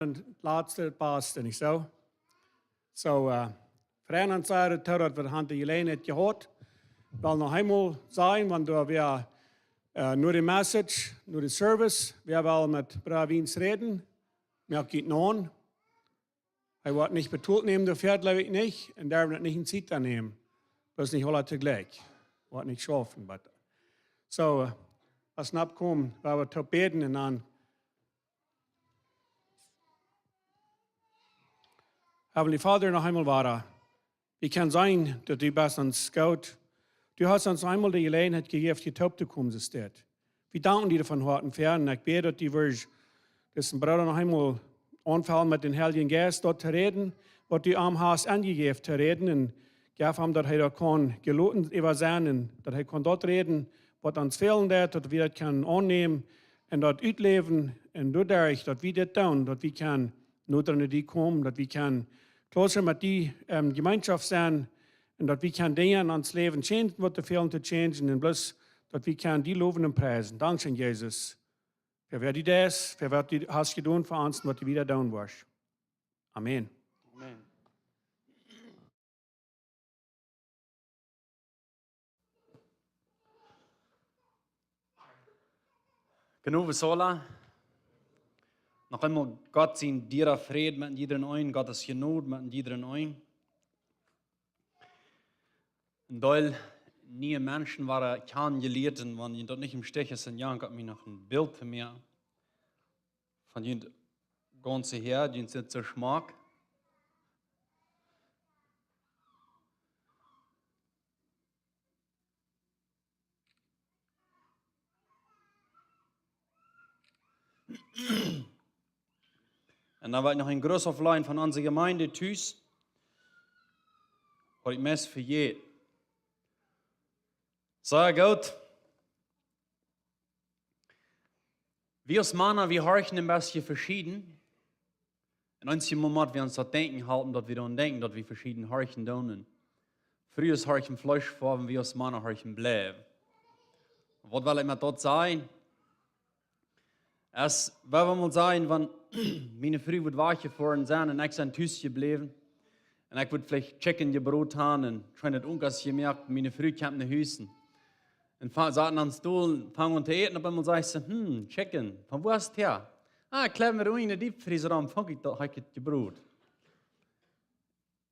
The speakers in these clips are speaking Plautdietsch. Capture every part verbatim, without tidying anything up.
Latste, daut baste, nich soo? Soo, äh, Frind un Siees, daut wie haben de Jeläajenheit jehaut. Well noch eemol sajen, wan doa wia, äh, no de Message, no de Service, wie wellen met Brooda Wiens räden, moakt junt aun. Hee woat nich betolt nämen doafäa, jleew ekj nich, un doa woat nich een Sied nämen. Daut es nich aula toojlikj. Woat nich schaufen, but, soo, äh, aus wie nopp komen, woa wie toop bäden un dan Heavenly Father, noch eemol wada. Wie kjennen seenen, daut du best ons Gott. Du hast ons eemol de Jeläajenheit jejäft, hia toop to komen, soo es daut. Wie danken die von Hoaten fa, un ekj bäd, daut du wurscht disen Brooda noch eemol aunfellen met dän Heiljen Jeist, daut to räden, waut du am hast aunjejäft to räden, un jeff am, daut hee doa kaun jeloten äwa sennen, un daut hee kaun daut räden, waut ons fälen deit, daut wie daut kjennen aunnämen un daut utläwen, un doaderch, daut wie dit doonen, daut wie kjennen noda no die komen, daut wie kjennen closer met die, ähm, Jemeenschoft sennen, un daut wie kjennen Dinja en ons Läwen changen, waut doa fälen to changen, un bloos, daut wie kjennen die lowen un priesen. Dankscheen, Jesus, fa wäa du best, fa waut du hast jedonen fa ons un waut du wieda doonen woascht. Amen. Amen. Genove sola. Noch eemol Gott sien diera Fräd met jiedrem eenen, Gottes Jnod met jiedrem eenen. Een Deel niee Menschen woaren kjanen jelieet, un wan jie daut nich em Stich es, dan jankat mie noch een Bilt to mie von june gaunze Häad, jie sent soo schmock. Un dan woa ekj noch een Gruss aufläjen von onse Jemeent tus. Haud ekj meist vejäten. Sea goot. Wie aus Mana, wie horchen een bät veschieden. Un eenjemol mott wie ons daut denkjen halpen, daut wie dan denkjen, daut wie veschieden horchen doonen. Un Frues horchen Fleesch fa, un wie aus Mana horchen Blooda. Waut well ekj met daut sajen? Aus, wie wellen mol sajen, wan miene Fru wudd wajchjefoaren sennen un ekj sie tus jebläwen, un ekj wudd veleicht Chicken jebrot haben un scheen daut Unkas jemoakt, un miene Fru kjemt no Hus un fa-, saut aum Stool, funk aun to äten, opp eemol sajcht see: "Hm, Chicken, von wua es daut häa?" "Ah, ekj kjleef mie doa en de Deepfreezer rom, funk ekj daut, haud ekj daut jebrot."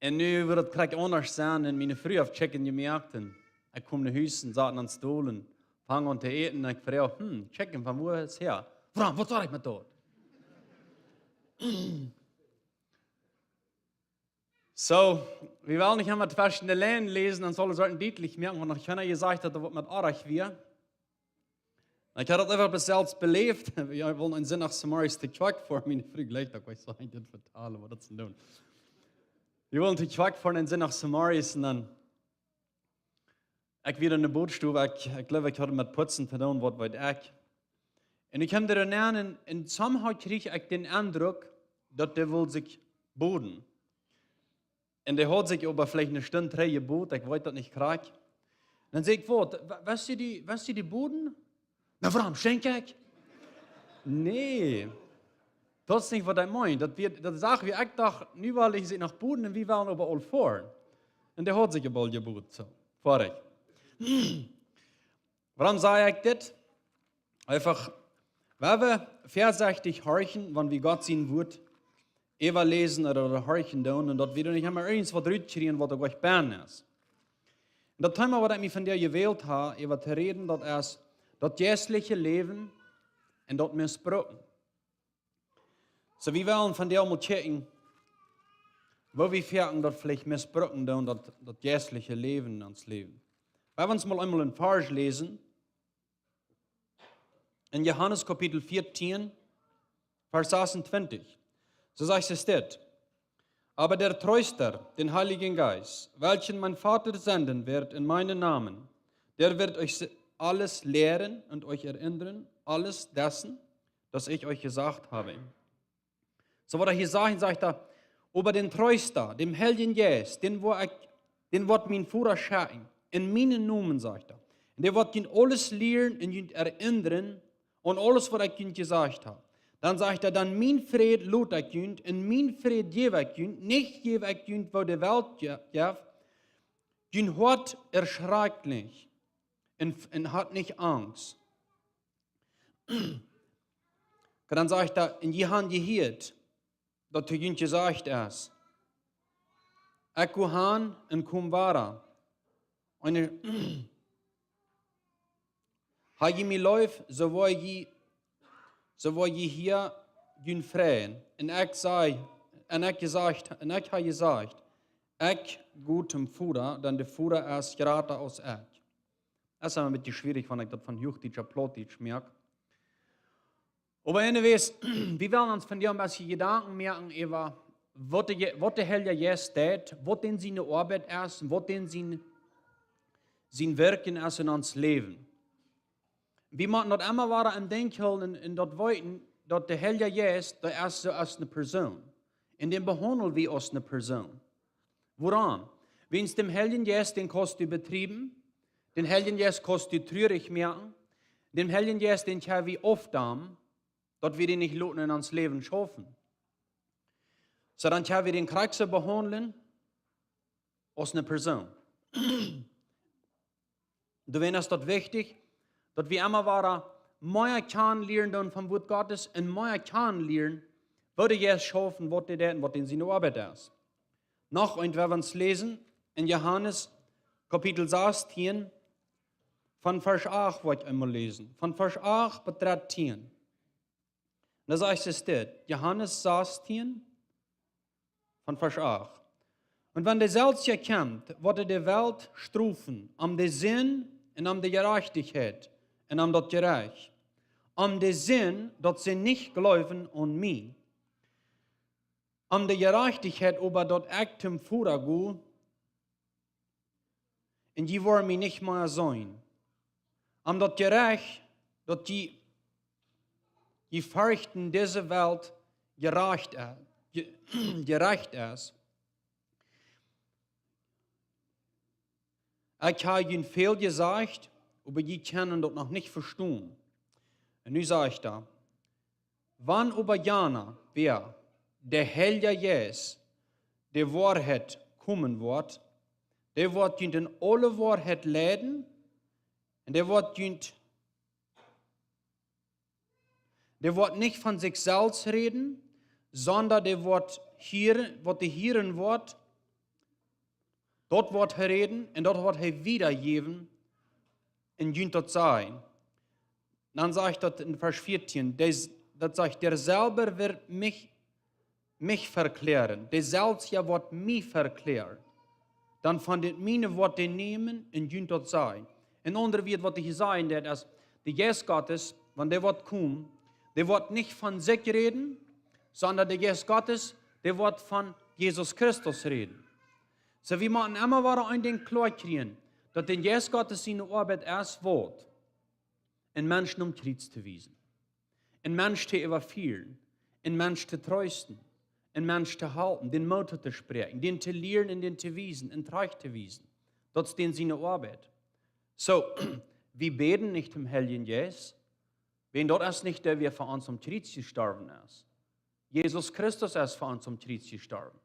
Un nu wudd daut krakjt aundasch sennen, un miene Fru haft Chicken jemoakt, un ekj kjeem no Hus un saut aum Stool un funk aun to äten, un ekj fruach: "Hm, Chicken, von wua es daut häa?" "Wuarom, waut saul ekj met daut?" Soo, wie wellen nich emma tweschen de Lienen läsen, dan saul et soo dietlich moaken, wan noch kjeena jesajcht haft, daut waut met Oarich wia. Ekj haud daut eefach selfst beläft. Wie wullen eenen Sindach zemorjes to Kjoakj foaren, miene Fru jlikjt daut, ekj saj, ekj dit vetalen, waut daut es doonen. Wie wullen to Kjoakj foaren eenen Sindach zemorjes un dan ekj wia en de Bodstow, ekj, ekj jleew, ekj haud met Putzen to doonen, waut weet ekj. Un ekj kjeem doa nenn un, un somehow kjrieech ekj dän Endruck, daut dee wull sikj boden. Un dee haud sikj oba veleicht eene Stund trigj jebot, ekj weet daut nich krakjt. Dan säd ekj: "Waut, wa-, west du die, west du die boden?" "Na, wuarom, stink ekj?" Nä, daut es nich waut ekj meen. Daut wia, daut sach wie, ekj docht, nu well ekj sikj noch boden un wie wellen oba aul foaren. Un dee haud sikj oba aul jebot, soo, foadich. Wuarom saj ekj dit? Eefach, wan wie väasechtich horchen, wan wie Gott sien Wuat äwaläsen ooda, ooda horchen doonen, un daut wie doa nich emma irjent waut rutkjrieen, waut doa goanich bennen es. Un daut Thema, waut ekj mie vondoag jewält hab, äwa to räden, daut es daut jeistliche Läwen un daut Missbrucken. Soo, wie wellen vondoag mol checken, woo wie foaken daut veleicht missbrucken doonen, daut, daut jeistliche Läwen en ons Läwen. Wie wellen ons mol eemol een Varsch läsen. En Johanes Kapitel vierzehn, Varsch sechsundzwanzig. Soo sajcht et dit: "Aber der Tröster, den Heiligen Geist, welchen mein Vater senden wird in meinen Namen, der wird euch se-, alles lehren und euch erinnern, alles dessen, das ich euch gesagt habe." Soo waut hee hia sajcht, sajcht hee: "Oba dän Trösta, dän Heiljen Jeist, dän woa ekj, dän woat mien Voda schekjen, en mienen Nomen", sajcht hee. "Un dee woat junt aules lieren un junt erinnern aun aules, waut ekj junt jesajcht hab." Dan sajcht hee: "Dan mien Fräd lot ekj junt, un mien Fräd jäw ekj junt, nich jäw ekj junt woo de Welt je-, jeft. Jun Hoat erschrakjt nich un, un hat nich Angst." Dan sajcht hee: "Un jie han jehieet, daut to junt jesajcht es: Ekj go han un kom wada. Un ha jie mie leef, soo woa jie, soo woa jie hia junt freien. Un ekj saj, un ekj jesajcht, un ekj ha jesajcht: Ekj go tom Voda, dan de Voda es jrata aus ekj." Daut es een bät schwierich, wan ekj daut von Huachdietsch opp Plautdietsch moak. Oba anyways, wie wellen ons vondoag een bät Jedanken moaken äwa waut de, waut de Heilja Jeist deit, waut dän siene Oabeit es un waut dän sien, sien Werkjen es en ons Läwen. Wie motten daut emma wada em Denkj hoolen un, un daut weeten, daut de Heilja Jeist, dee es soo aus eene Persoon. Un dän behaundel wie aus eene Persoon. Wuarom? Wiels dän Heiljen Jeist, dän kaust du betriewen, dän Heiljen Jeist kaust du trurich moaken, dän Heiljen Jeist, dän kjenn wie aufdämen, daut wie dän nich loten en ons Läwen schaufen. Soo dan kjenn wie dän krakjt soo behaundlen aus eene Persoon. Doawäajen es daut wichtich, daut wie emma wada mea kjanen lieren doonen vom Wuat Gottes un mea kjanen lieren, woo de Jeist schauft, waut hee deit un waut dän siene Oabeit es. Noch eent, wie wellen läsen en Johanes Kapitel sastieen, von Varsch acht woa ekj emol läsen. Von Varsch acht bat dartieen. Un doa sajcht et dit, Johanes sastieen, von Varsch acht: "Un wan de Selfstja kjemt, woat hee de Welt strofen, om de Sind un om de Jerajchtichkjeit un om daut Jerecht. Om de Sind, daut see nich jleewen aun mie. Om de Jerajchtichkjeit oba, daut ekj tom Voda go, un jie woaren mie nich mea seenen. Om daut Jerecht, daut jie, jie ferchten dise Welt jerajcht, eh, je-, jerajcht es. Ekj ha junt väl jesajcht, oba jie kjennen daut noch nich vestonen." Un nu sajcht hee: "Wan oba jana, wäa, de Heilja Jeist, de Woarheit komen woat, dee woat junt en aule Woarheit leiden, un dee woat junt, dee woat nich von sikj selfst räden, sonda dee woat hieren, waut hee hieren woat, daut woat hee räden un daut woat hee wiedajäwen un junt daut sajen." Dan sajcht daut en Varsch vieetieen, dee s-, daut sajcht: "Derselwja woat mie, mie vekjläaren, de Selfstja woat mie vekjläaren. Dan von daut miene woat hee nämen un junt daut sajen." En aundre Wieed, waut hee sajen deit, es, de Jeist Gottes, wan dee woat komen, dee woat nich von sikj räden, sonda de Jeist Gottes, dee woat von Jesus Christus räden. Soo, wie motten emma wada een Dinkj kloa kjrieen, daut de Jeist Gottes siene Oabeit es waut? Een Mensch nom Kjriez to wiesen. Een Mensch to äwafieren. Een Mensch to treesten. Een Mensch to halpen. Dän Moot to spräakjen. Dän to lieren un dän to wiesen un trajcht to wiesen. Daut es dän siene Oabeit. Soo, wie bäden nich tom Heiljen Jeist, wiels daut es nich dee, waut fa ons aum Kjriez jestorwen es. Jesus Christus es fa ons aum Kjriez jestorwen.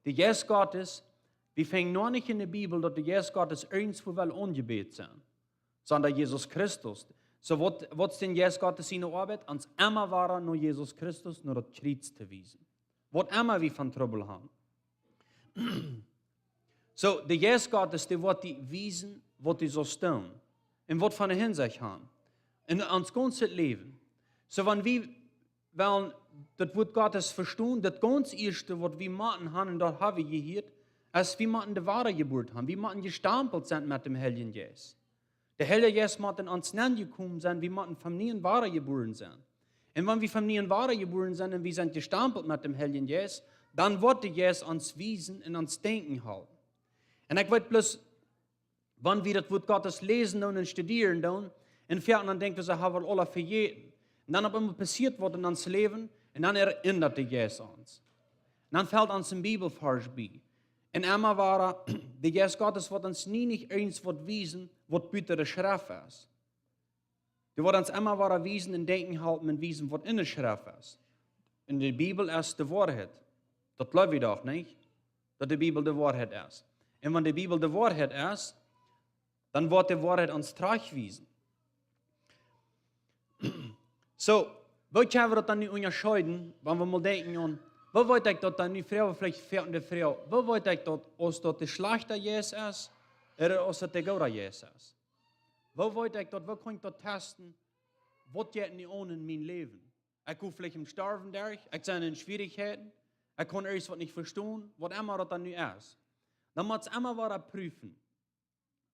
De Jeist Gottes, wie finjen noch nich en de Bibel, daut de Jeist Gottes irjentwua well aunjebät sennen, sonda Jesus Christus. Soo waut, waut es dän Jeist Gottes siene Oabeit? Ons emma wada no Jesus Christus, no daut Kjriez to wiesen. Waut emma wie von Trubbel haben. Soo, de Jeist Gottes, dee woat die wiesen, waut du saust doonen. Un waut fa eene Hinsecht haben. En ons gaunzet Läwen. Soo, wan wie wellen daut Wuat Gottes vestonen, daut gaunz ieeschte, waut wie motten haben, un daut ha wie jehieet, es, wie motten de Wadajeburt haben. Wie motten jestampelt sennen met däm Heiljen Jeist. De Heilja Jeist mott en ons nenjekomen sennen, wie motten von nie wada jebuaren sennen. Un wan wie von nie wada jebuaren sennen un wie sent jestampelt met däm Heiljen Jeist, dan woat de Jeist ons wiesen un ons denkjen hoolen. Un ekj weet bloos, wan wie daut Wuat Gottes läsen doonen un studieren doonen, un foaken dan denkj wie, see haben aula vejäten. Un dan opp eemol passieet waut en ons Läwen, un dan erinnert de Jeist ons. Un dan felt ons een Bibelvarsch bie. Un emma wada, de Jeist Gottes woat ons nie nich irjentwaut wiesen, waut buta de Schreft es. Dee woat ons emma wada wiesen un denkjen halpen un wiesen, waut enne Schreft es. Un de Bibel es de Woarheit. Daut jleew wie doch, nich? Daut de Bibel de Woarheit es. Un wan de Bibel de Woarheit es, dan woat de Woarheit ons trajcht wiesen. Soo, woo kjenn wie daut dan nu unjascheeden, wan wie mol denkjen aun, woo weet ekj daut dan nu, Fru, veleicht fält de Fru, woo weet ekj daut, aus daut de schlajchta Jeist es, ooda aus daut de goda Jeist es? Woo weet ekj daut, woo kaun ekj daut testen? Waut jeit nu aun en mien Läwen? Ekj hab veleicht een Stoawen derch, ekj sie en Schwierichkjeiten, ekj kaun irjent waut nich vestonen, waut emma daut dan nu es. Dan mott ekj emma wada prüfen.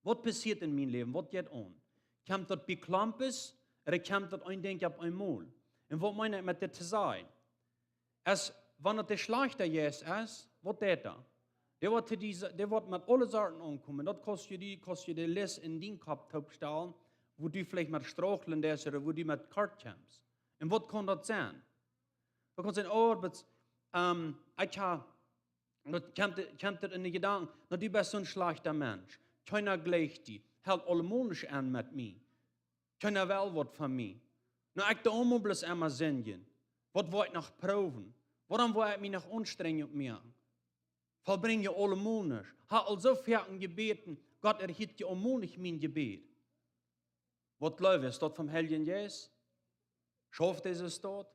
Waut passieet en mien Läwen? Waut jeit aun? Kjemt daut bie Klompes, ooda kjemt daut een Dinkj opp eemol? Un waut meen ekj met dit to sajen? Es, wan daut de schlajchta Jeist es, waut deit hee? Dee woat to die, dee woat met aule Sorten aunkomen. Daut kost die, kost die de List en dienen Kopp toopstalen, woo du veleicht met struckeln deist ooda woo du met kort kjemst. Un waut kaun daut sennen? Daut kaun sennen, oh, but, ähm, ekj ha, daut kjemt, kjemt en de Jedanken, daut du best soon schlajchta Mensch. Kjeena jleicht die, helt aulemol nich aun met mie. Kjeena well waut von mie. Nu, ekj doo aulemol bloos emma sindjen. Waut woa ekj noch proowen? Wuarom woa ekj mie noch aunstrenjen opp mie? Vollbrinj je aulemol nich. Ha aul soo foaken jebäden, Gott erhieet je aulemol nich mien Jebäd. Waut jleew es daut vom Heiljen Jeist? Schauft dise Staut?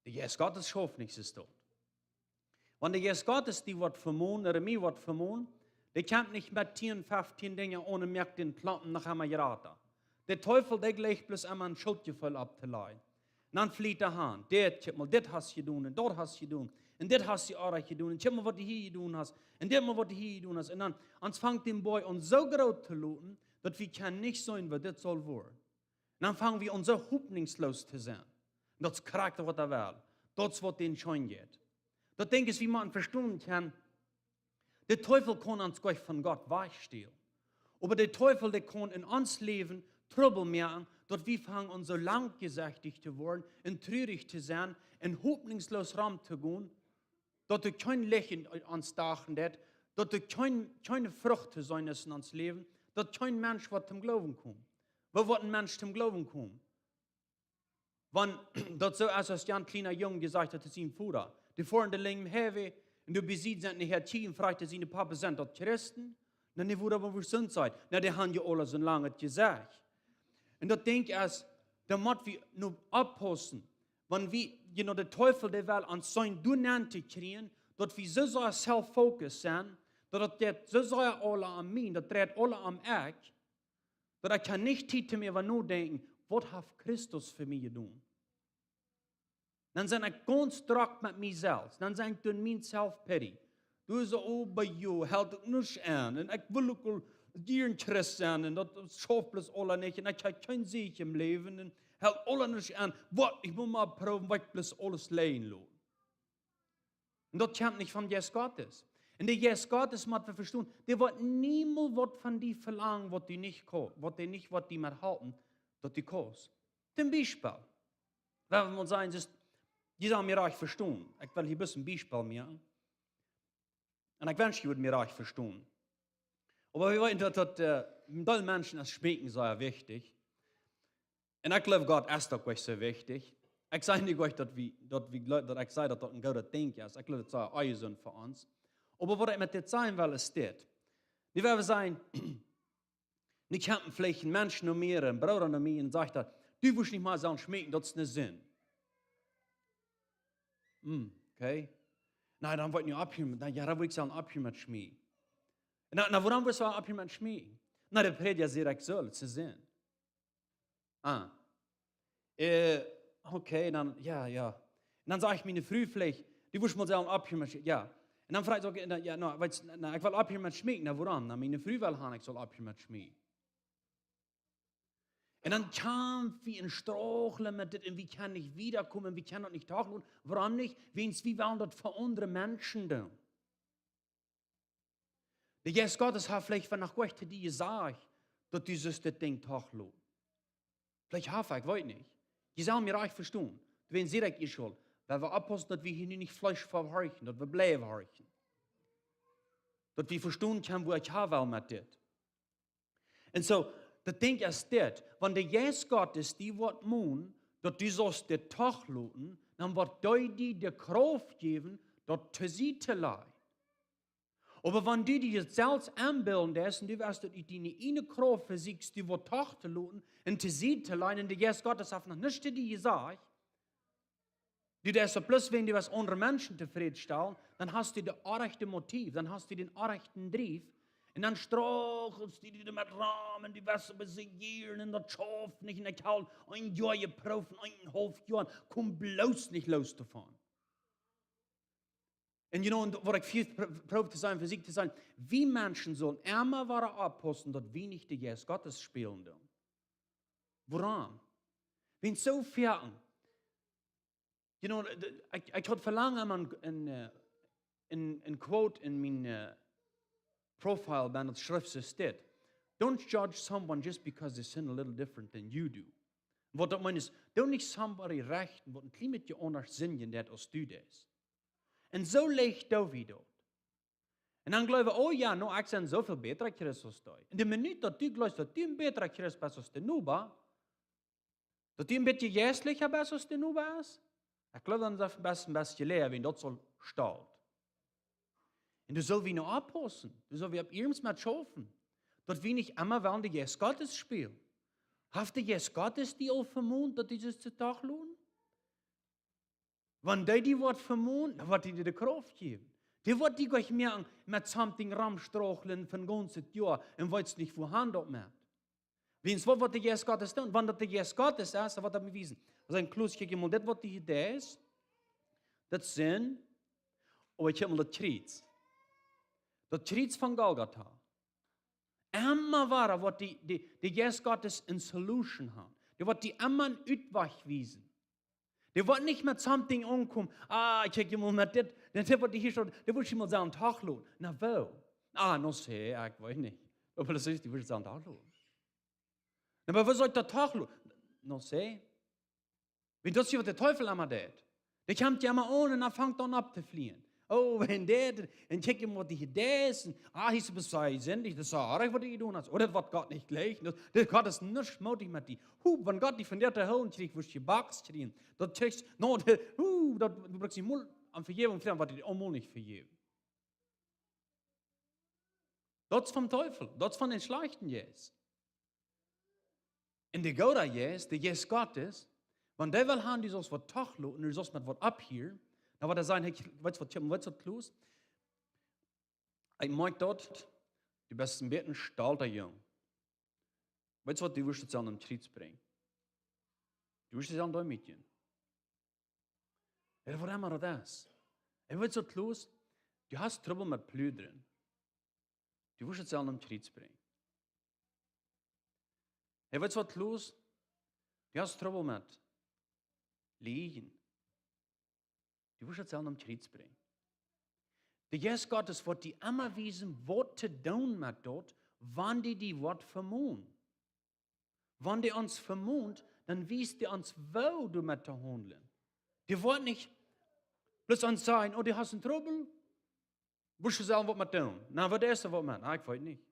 De Jeist Gottes schauft nich soo doot. Wan de Jeist Gottes die woat vemonen, ooda mie woat vemonen, dee kjemt nich met tieen, feftieen Dinja aun un moakt dän Klompen noch emma jrata. De Teufel, dee jleicht bloos emma een Schuldjefeel opptolajen. Un dan fliet hee aun. Dit, kjikj mol, dit hast jedonen, un daut hast jedonen, un dit hast du oajch jedonen, un kjikj mol, waut du hia jedonen hast, un dit mol, waut du hia jedonen hast. Un dan, ons fangt dän Boaj aun soo groot to loten, daut wie kjennen nich seenen, waut dit saul woaren. Un dan fangen wie aun soo hopninjsloos to sennen. Un daut es krakjt waut hee well. Daut es waut dän scheen jeit. Daut Dinkj es, wie motten vestonen kjennen, de Teufel kaun ons goanich von Gott wajchstälen. Oba de Teufel, dee kaun en ons Läwen Trubbel moaken, daut wie fangen aun soo langjesechticht to woaren un trurich to sennen un hopninjsloos rom to gonen, daut doa kjeen Licht en ons Dach deit, daut doa kjeen, kjeene Frucht to seenen es en ons Läwen, daut kjeen Mensch woat toom Gloowen komen. Woo woat een Mensch toom Gloowen komen? Wan daut soo es, aus Jan, kjliena Jung, jesajcht haft to sienen Voda, dee foaren de Lenj Highway, un doa bie Sied sent de Herr Tjiegen, froagt hee sienen Papa, sent daut Christen? Na, nä, woo daut woat sennen, sajcht, na, dee han je aula soo lang et jesajcht. Un daut Dinkj es, dan mott wie nu oppaussen, wan wie, you know, de Teufel, dee well ons soo doahan to kjrieen, daut wie soo sea self-focused sent, daut daut jeit soo sea aula aun mie, daut dreit aula aun ekj, daut ekj kaun nich Tiet to mie äwa nodenkjen, waut haft Christus fa mie jedonen? Dan sie ekj gaunz drock met mie selfst. Dan sie ekj doa en mien self-pity. Du soo, oh, bie jo, helt uk nuscht aun. Un ekj well uk aul hia een Christ sennen. Un daut schauft bloos aula nich. Un ekj hab kjeen Sieg em Läwen. Un helt aula nuscht aun. Waut, ekj mott mau proowen, waut ekj bloos aules lijen lot. Un daut kjemt nich vom Jeist Gottes. Un de Jeist Gottes, mott wie vestonen, dee woat niemols waut von die velangen, waut du nich kaust, waut dee nich, waut die met halpen, daut du kaust. Toom Biespel, wan wie mol sajen, soo, jie sellen mie rajcht vestonen. Ekj well hia bloos een Biespel moaken. Un ekj wensch, jie wudden mie rajcht vestonen. Oba wie weeten, daut, daut, äh, een Deel Menschen es Schmeeken sea wichtich. Un ekj jleew, Gott es daut uk soo wichtich. Ekj saj nich uk, daut wie, daut wie jleew, daut ekj saj, daut daut een goodet Dinkj es. Ekj jleew, daut es sea onjesunt fa ons. Oba waut ekj met dit sajen well, es dit. Nu, wan wie sajen, nu kjemt veleicht een Mensch no mie, een Brooda no mie, un sajcht daut, du wurscht nich mea soo schmeeken, daut es ne Sind. Hm, okay. Na, dan woa ekj nu opphieren, na jo, dan woa ekj sellen opphieren met schmeeken. Na, na, wuarom wurscht du opphieren met schmeeken? Na, de Prädja säd, ekj saul, et es ne Sind. Ah. Äh, okay, dan, jo, jo. Un dan sajcht miene Fru veleicht, du wurscht mol sellen opphieren met schmeeken, jo. Un dan froag ekj, okay, na, jo, na, weetst, na, ekj well opphieren met schmeeken, na, wuarom? Na, miene Fru well han, ekj saul opphieren met schmeeken. Un dan kjemt wie en Struckeln met dit un wie kjennen nich wieda komen, wie kjennen daut nich toloten. Wuarom nich? Wiels wie wellen daut fa aundre Menschen doonen. De Jeist Gottes haft veleicht vondoag goanich to die jesajcht, daut du sust dit Dinkj toloten. Veleicht haft hee, ekj weet nich. Jie sellen mie rajcht vestonen. Doawäajen saj ekj ieescht aul, wan wie oppaussen, daut wie hia nu nich Fleesch vehorchen, daut wie bliewen horchen. Daut wie vestonen kjennen, wua ekj han well met dit. Un soo, Daut Dinkj es dit: wan de Jeist Gottes die woat monen, daut du saust dit doch loten, dan woat dee die de Krauft jäwen, daut to Sied to lajen. Oba wan du die daut selfst enbilden deist un du woascht daut ut diene ieejne Krauft vesieekjen, die waut doch to loten un to Sied to lajen, un de Jeist Gottes haft noch nuscht to die jesajcht, du deist daut bloos wäajen du west aundre Menschen tofräd stalen, dan hast du daut orrajchte Motiv, dan hast du dän orrajchten Drief, un dan struchelst du doamet rom un du west opp de Sied jieren un daut schauft nich, un ekj hab een Joa jeprooft, een haulf Joa, komm bloos nich loos doavon. Un you know, un waut ekj proow to sajen, vesieekj to sajen, wie Menschen sellen emma wada oppaussen, daut wie nich de Jeist Gottes spälen doonen. Wuarom? Wan soo foaken, you know, de, ekj, ekj haud velangen om een, een, eh, een, een quote en mien, eh, profile bie daut Schreft steit: "Don't judge someone just because they sin a little different than you do." Waut daut meent es, doo nich somebody rechten, waut een kjlien bät aundasch sindjen deit aus du deist. Un soo leicht doo wie daut. Un dan jleew wie: "Oh jo, no, ekj sie soo väl bäta Christ aus dee." Un de Minut daut du jleefst, daut du een bätra Christ best aus de Noba, daut du een bät jeistlicha best aus de Noba es, ekj jleew, dan es daut best een bät jelieet, wan daut soo steit. Un doa sell wie no oppaussen, doa sell wie opp iernst met schaufen, daut wie nich emma wellen de Jeist Gottes spälen. Haft de Jeist Gottes die aul vemont, daut du saust doch loten? Wan dee die woat vemonen, dan woat dee die de Krauft jäwen. Dee woat die nich moaken met something romstrucheln fa een gaunzet Joa un weetst nich, wua han daut met. Wiels waut woat de Jeist Gottes doonen? Wan daut de Jeist Gottes es, dan woat hee mie wiesen. Aus een Kloos, kjikj mol, dit waut du hia deist, daut sent, oh, ekj hab mol daut Kjriez. Daut Kjriez von Golgata. Emma wada woat die, die, de Jeist Gottes een solution haben. Dee woat die emma een Utwajch wiesen. Dee woat nich met something aunkomen: "Ah, kjikj mol met dit, dit, dit waut hia steit, dit woat mol sellen doch loten." "Na woo?" "Ah, no sé, ekj weet nich." "Oba daut es, dee woat sellen doch loten." "Na, oba woo saul ekj daut doch loten?" "No sé." Wiels daut es waut de Teufel emma deit. Dee kjemt die emma aun un dan fangt hee aun opptoflieen. "Oh, wan dit, un kjikj mol waut hia es, un ah, hia es beseit sindich, daut es soo oajch waut du jedonen hast. Oh, daut woat Gott nich jlikjen. Daut, daut Gott es nich mootich met die. Hu, wan Gott die von dit to hoolen kjricht, woascht du jebakst kjrieen. Daut kjrichst, no, daut, hu, daut, du brukst nich mol om Vejäwunk froagen, woat hee die aulemol nich vejäwen." Daut es vom Teufel, daut es von dän schlajchten Jeist. Un de gooda Jeist, de Jeist Gottes, wan dee well haben, du saust waut doch loten, du saust met waut opphieren, dan woat hee sajen: "Hey, weetst waut, Tim, weetst waut, Kloos? Ekj moak daut, du best een bät een stolta Jung. Weetst waut, du woascht daut sellen aum Kjriez brinjen. Du woascht daut sellen doamet doonen." Ooda waut emma daut es. Un weetst waut, Kloos? Du hast Trubbel met pludren. Du woascht daut sellen aum Kjriez brinjen. Hey, weetst waut, Kloos? Du hast Trubbel met lieejen. Du woascht daut sellen aum Kjriez brinjen. De Jeist Gottes woat die emma wiesen, waut to doonen met daut, wan dee die woat vemonen. Wan dee ons vemont, dan wiest dee ons, woo doamet to haundlen. Dee woat nich bloos ons sajen: "Oh, du hast een Trubbel, woascht du sellen waut met doonen?" "Na, waut es doa waut met?" "Ah, ekj weet nich."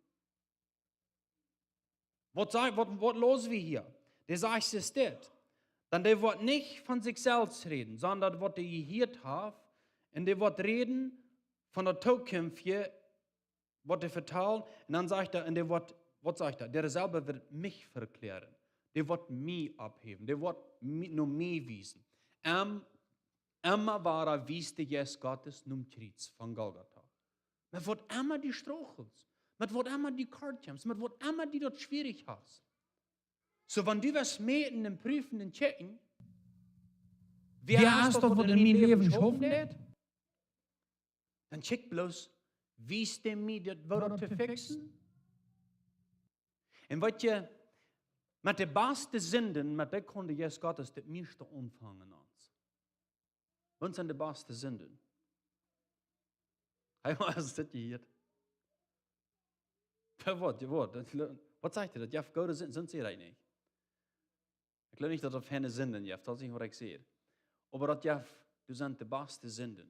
Waut saj-, waut, waut läs wie hia? Dee sajcht es dit: "Dan dee woat nich von sikj selfst räden, sonda waut dee jehieet haft, un dee woat räden von daut Tookunftje, waut dee vetalen." Un dan sajcht hee, un dee woat, waut sajcht hee? "Derselbe woat mie vekjläaren." Dee woat mie opphäwen, dee woat mie, no mie wiesen. Em-, emma wada wiest de Jeist Gottes nom Kjriez von Golgata. Met waut emma du struchelst, met waut emma du kort kjemst, met waut emma du daut schwierich hast. Soo, wan du woascht mäten un prüfen un checken, wäa es daut, waut en mien Läwen schaufen deit? Dan check bloos, wiest dee mie daut, woo daut to fixen? Un weetst du, met de baste Sinden, met dee kunn de Jeist Gottes daut mieeschte aunfangen aun ons. Waut sent de baste Sinden? Hee haft daut jehieet. Waut, waut, waut sajcht hee? Daut jeft goode Sinden, sent see rein nich? Ekj jleew nich, daut daut feine Sinden jeft, daut es nich waut ekj saj. Oba daut jeft, doa sent de baste Sinden.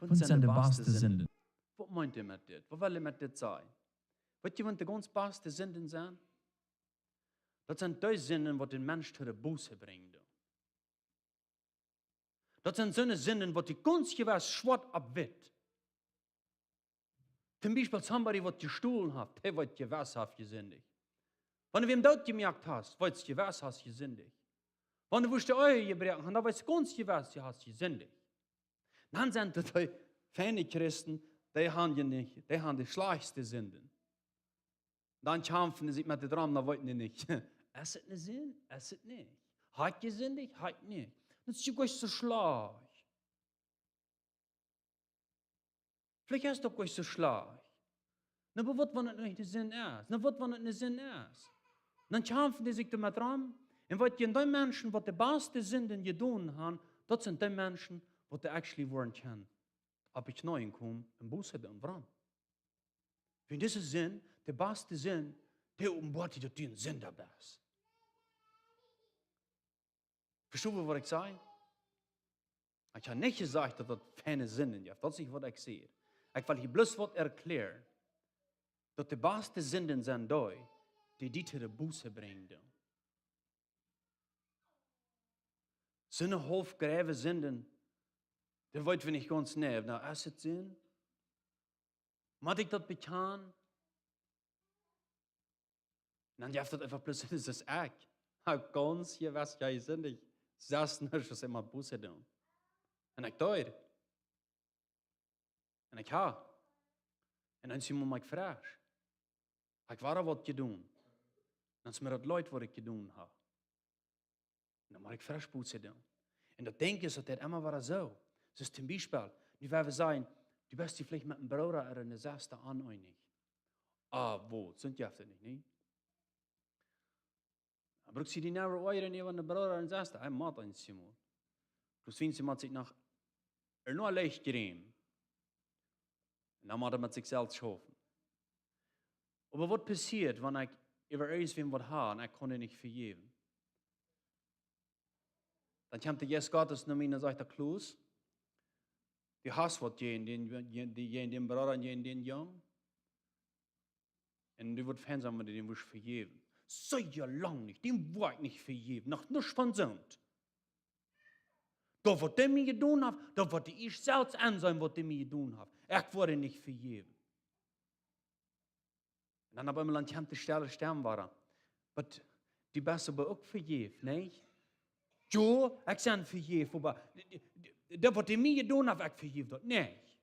Waut sent de baste Sinden? Waut meent hee met dit? Waut well hee met dit sajen? Weetst du, waut de gaunz baste Sinden sent? Daut sent dee Sinden, waut dän Mensch to de Buße brinjen doonen. Daut sent soone Sinden, waut du gaunz jewess schwoat opp witt. Toom Biespel somebody, waut jestolen haft, dee weet jewess, haft jesindicht. Wan du wäm doot jemoakt hast, weetst jewess, hast jesindicht. Wan du wurscht de Ehe jebroaken han, dan weetst gaunz jewess, du hast jesindicht. Dan sent daut dee feine Christen, dee han je nich, dee han de schlajchtste Sinden. Dan kjamfen dee sikj met de Drom, dan weeten dee nich. Es et ne Sind? Es et nich? Ha ekj jesindicht? Ha ekj nich? Daut es je nich soo schlajcht. Veleicht es daut nich soo schlajcht. Na, oba waut, wan et nich ne Sind es? Na, waut, wan et ne Sind es? Dan kjamfen dee sikj doamet rom. Un waut je, dee Menschen, waut de baste Sinden jedonen han, daut sent dee Menschen, waut dee actually woaren kjennen opp de Kjneeen komen un Buße doonen. Wuarom? Wiels dise Sind, de baste Sind, dee openboat die, daut du een Sinda best. Vestonen, waut ekj saj? Ekj ha nich jesajcht, daut daut feine Sinden jeft. Daut es nich, waut ekj saj. Ekj well hia bloos waut erkjläaren, daut de baste Sinden sent dee, dee die to de Buße brinjen doonen. Soone haulf jrave Sinden, dee weet wie nich gaunz jeneiw. Na, es et Sind? Mott ekj daut bekjanen? Un dan jeft daut eefach bloos, daut es ekj. Ha gaunz jewess jesindicht. Sest nuscht, aus emma Buße doonen. Un ekj deed. Un ekj ha. Un dan sie ekj mau fresch. Ekj woa waut jedonen. Dan es mie daut leet, waut ekj jedonen ha. Un dan mott ekj fresch Buße doonen. Un daut Dinkj es, daut deit emma wada soo. Daut es toom Biespel, nu woa wie sajen, du best die veleicht met een Brooda ooda ne Sesta oneenich. Ah, waut, soont jeft et nich, nä? Dan bruckst du die never oajren äwa ne Brooda un Sesta. Hee mott eent sien mol. Plus wiens mott sikj noch, ea noch leicht jriemen. Un dan mott hee met sikj selfst schaufen. Oba waut passieet, wan ekj äwa irjentwäm waut ha un ekj kaun am nich vejäwen? Dan kjemt de Jeist Gottes no mie un sajcht: "Klaus, du hast waut jäajen dän, jäajen dän Brooda un jäajen dän Jung. Un du wurscht fein sennen, wan du dän wurscht vejäwen." "Sea lang nich, dän woa ekj nich vejäwen. Noch nich von soont. Daut, waut dee mie jedonen haft, daut woat dee ieescht selfst enseenen, waut dee mie jedonen haft. Ekj woa am nich vejäwen." Un dan opp eemol dan kjemt de stelle Stemm wada: "Oba du best oba uk vejäft, nä?" "Jo, ekj sie vejäft, oba daut, waut dee mie jedonen haft, ekj vejeef daut nich."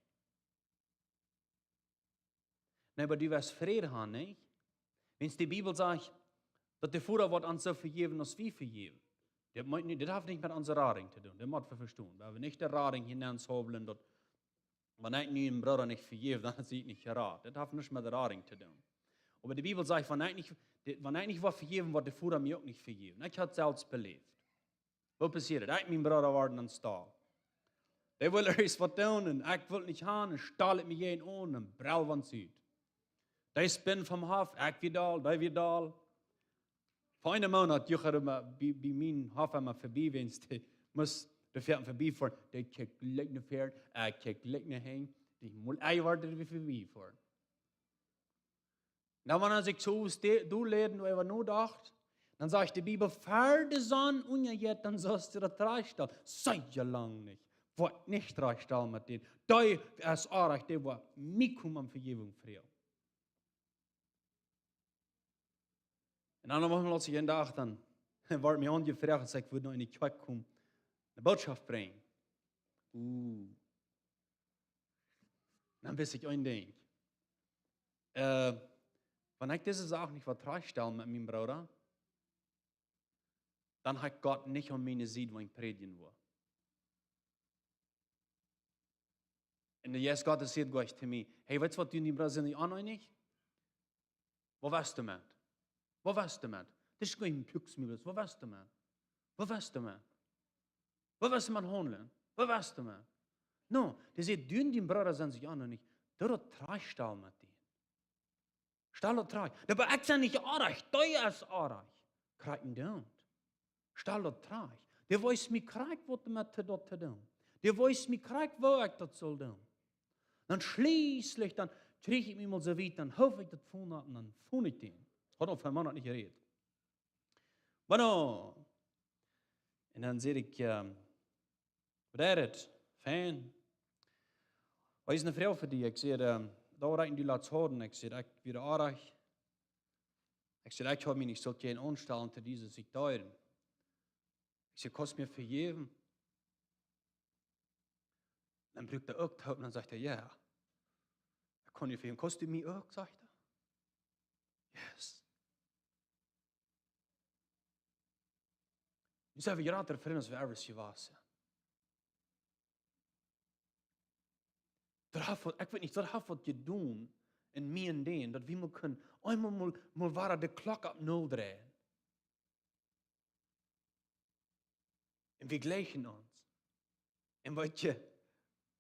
"Nä, oba du woascht Fräd han, nich? Wiels de Bibel sajcht, daut de Voda woat ons soo vejäwen, aus wie vejäwen." Dit meent nich, dit haft nich met onse Radunk to doonen. Dit mott wie vestonen. Wie haben nich de Radunk hia nenn saublen, daut, wan ekj nu een Brooda nich vejäw, dan sie ekj nich jerat. Dit haft nuscht met Radunk to doonen. Oba de Bibel sajcht, wan ekj nich, de, wan ekj nich woa vejäwen, woat de Voda mie uk nich vejäwen. Ekj hab et selfst beläft. Waut passieet? Ekj, mien Brooda woat aunjestalt. Dee wull ieescht waut doonen un ekj wull nich han un stalt mie jäajen aun un brell waut ut. Dee spund vom Hoff, ekj wia doll, dee wia doll. Fa eenen Moonat, jo, haud ekj bie, bie mien Hoff emma vebie, wiels dee must doa väa vebie foaren. Dee kjikjt jlikj no väaren, ekj kjikjt jlikj no hinjen. Dee mol, ekj woa doa vebie foaren. Dan, wan ekj soo doa läd un äwa nodocht, dan sajcht de Bibel: "Ver de Sonn unjajeit, dan saust du daut trajchtstalen." "Sea lang nich. Woa ekj nich trajchtstalen met dän. Dee es oajch, dee woat mie komen om Vejäwunk froagen." Un dan noch mol, aus ekj een Dach dan, woat mie aunjefroacht, aus ekj wudd no eene Kjoakj komen, ne Bootschoft brinjen. Uh. Dan wist ekj een Dinkj. Äh, wan ekj dise Sach nich woa trajchtstalen met mien Brooda, dan haft Gott nich aun miene Sied, wan ekj prädjen woa. Un de Jeist Gottes säd jlikj to mie: "Hey, weetst waut, du un dien Brooda sent nich oneenich? Waut woascht du met? Waut woascht du met? Dit es jlikj een Pluksmibels. Waut woascht du met? Waut woascht du met? Waut woascht du met haundlen? Waut woascht du met?" No, dee säd: "Du un dien Brooda sent nich oneenich. Doo daut trajchtstalen met dän. Stal daut trajcht. Oba ekj sie nich oajch, dee es oajch. Kjikj nich doa. Stal daut trajcht. Dee wees mie krakjt, waut met daut to doonen. Dee wees mie krakjt, woo ekj daut saul doonen." Dan schlieslich, dan kjrieech ekj mie mol soo wiet, dan hoof ekj daut Phone opp un dan phone ekj dän. Haud aul fa een Moonat nich jerät. Bueno. Un dan säd ekj: "Waut es et? Fein. Waut es ne Froag fa die?" Ekj säd: "Doa woa ekj die latst hauden." Ekj säd: "Ekj wia oajch." Ekj säd: "Ekj haud mie nich sult jäajen aunstalen to dise Sektoren." Ekj säd: "Kaust mie vejäwen?" Dan bruak hee uk toop un dan sajcht hee: "Jo, ekj kaun die vejäwen. Kaust du mie uk?" sajcht hee. Yes. Nu sent wie jrata Frind aus wie ever jewast sent. Daut haft waut, ekj weet nich, daut haft waut jedonen en mie un dän, daut wie mol kunnen eemol mol, mol wada de Klock opp null dreien. Un wie jlikjen ons. Un weetst,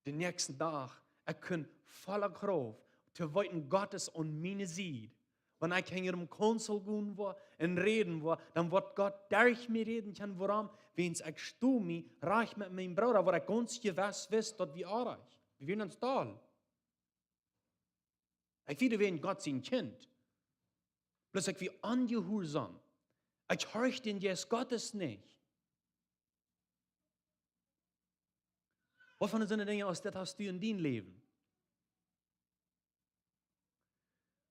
dän näakjsten Dach, ekj kunn volla Krauft to weeten, Gott es aun miene Sied. Wan ekj hinjaraun Kaunzel gonen woa un räden woa, dan woat Gott derch mie räden kjennen. Wuarom? Wiels ekj sto mie rajcht met mienen Brooda, wua ekj gaunz jewess wist, daut wie oajch, wie wieren ons doll. Ekj wia wäajen Gott sien Kjint. Bloos ekj wia onjehuarsom. Ekj horcht dän Jeist Gottes nich. Waut fa soone Dinja aus dit hast du en dien Läwen?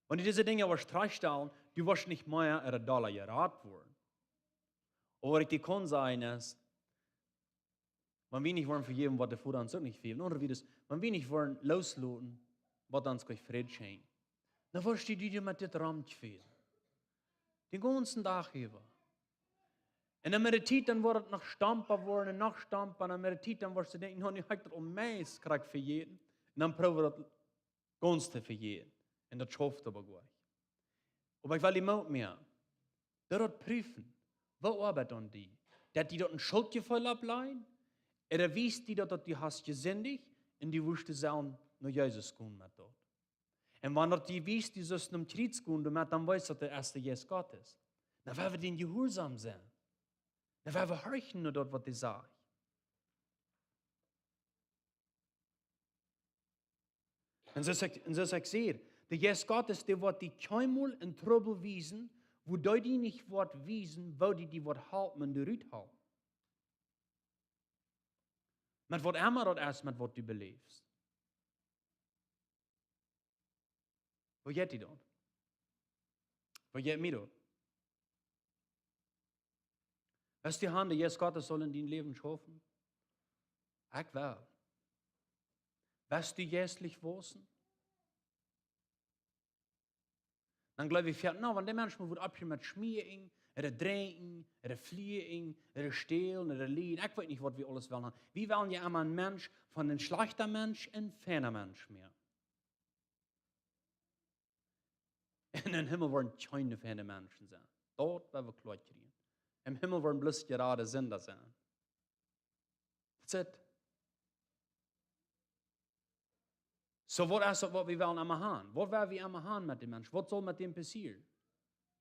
Wan du dise Dinja woascht trajchtstalen, du woascht nich mea ooda dolla jerat woaren. Oba waut ekj die kaun sajen es, wan wie nich woaren vejäwen, woat de Voda ons uk nich vejäwen. Aundre Wieed es, wan wie nich woaren loosloten, woat hee ons kjeen Fräd schenkjen. Dan woascht du die met dit romkjwälen. Dän gaunzen Dach äwa. Un dan met de Tiet, dan woat et noch stompa woaren un noch stompa. Un dan met de Tiet, dan woascht du denkjen: "No, nu hab ekj daut aul meist krakjt vejäten." Un dan proow daut gaunz to vejäten. Un daut schauft oba goa nich. Oba ekj well die Moot moaken. Doo daut prüfen. Waut oabeit aun die? Daut die daut een Schultjefeel oppläajen? Ooda wiest die daut, daut du hast jesindicht un du wurscht sellen no Jesus gonen met daut? Un wan daut die wiest, du sust nom Kjriez gonen doamet, dan wees daut, daut es de Jeist Gottes. Dan woa wie dän jehuarsom sennen. Dan woa wie horchen no daut, waut hee sajcht. Un soo aus ekj, un soo aus ekj säd, de Jeist Gottes, dee woat die kjeenmol en Trubbel wiesen, wua dee die nich woat wiesen, woo dee die woat halpen un doa rut halpen. Met waut emma daut es, met waut du beläfst. Woo jeit die daut? Woo jeit mie daut? Best du han, de Jeist Gottes saul en dien Läwen schaufen? Ekj well. Best du jeistlich jewossen? Dan jleew ekj, no, wan de Mensch mol woat opphieren met schmeaken, ooda drinkjen, ooda flieen, ooda stälen, ooda lieen. Ekj weet nich, waut wie aules wellen han. Wie wellen jo emma een Mensch von een schlajchta Mensch een feina Mensch moaken. Un em Himmel woaren kjeene feine Menschen sennen. Daut woa wie kloa kjrieen. Em Himmel woaren bloos jerade Sinda sennen. That's it. Soo, waut es daut, waut wie wellen emma han? Waut woa wie emma han met dän Mensch? Waut saul met däm passieren?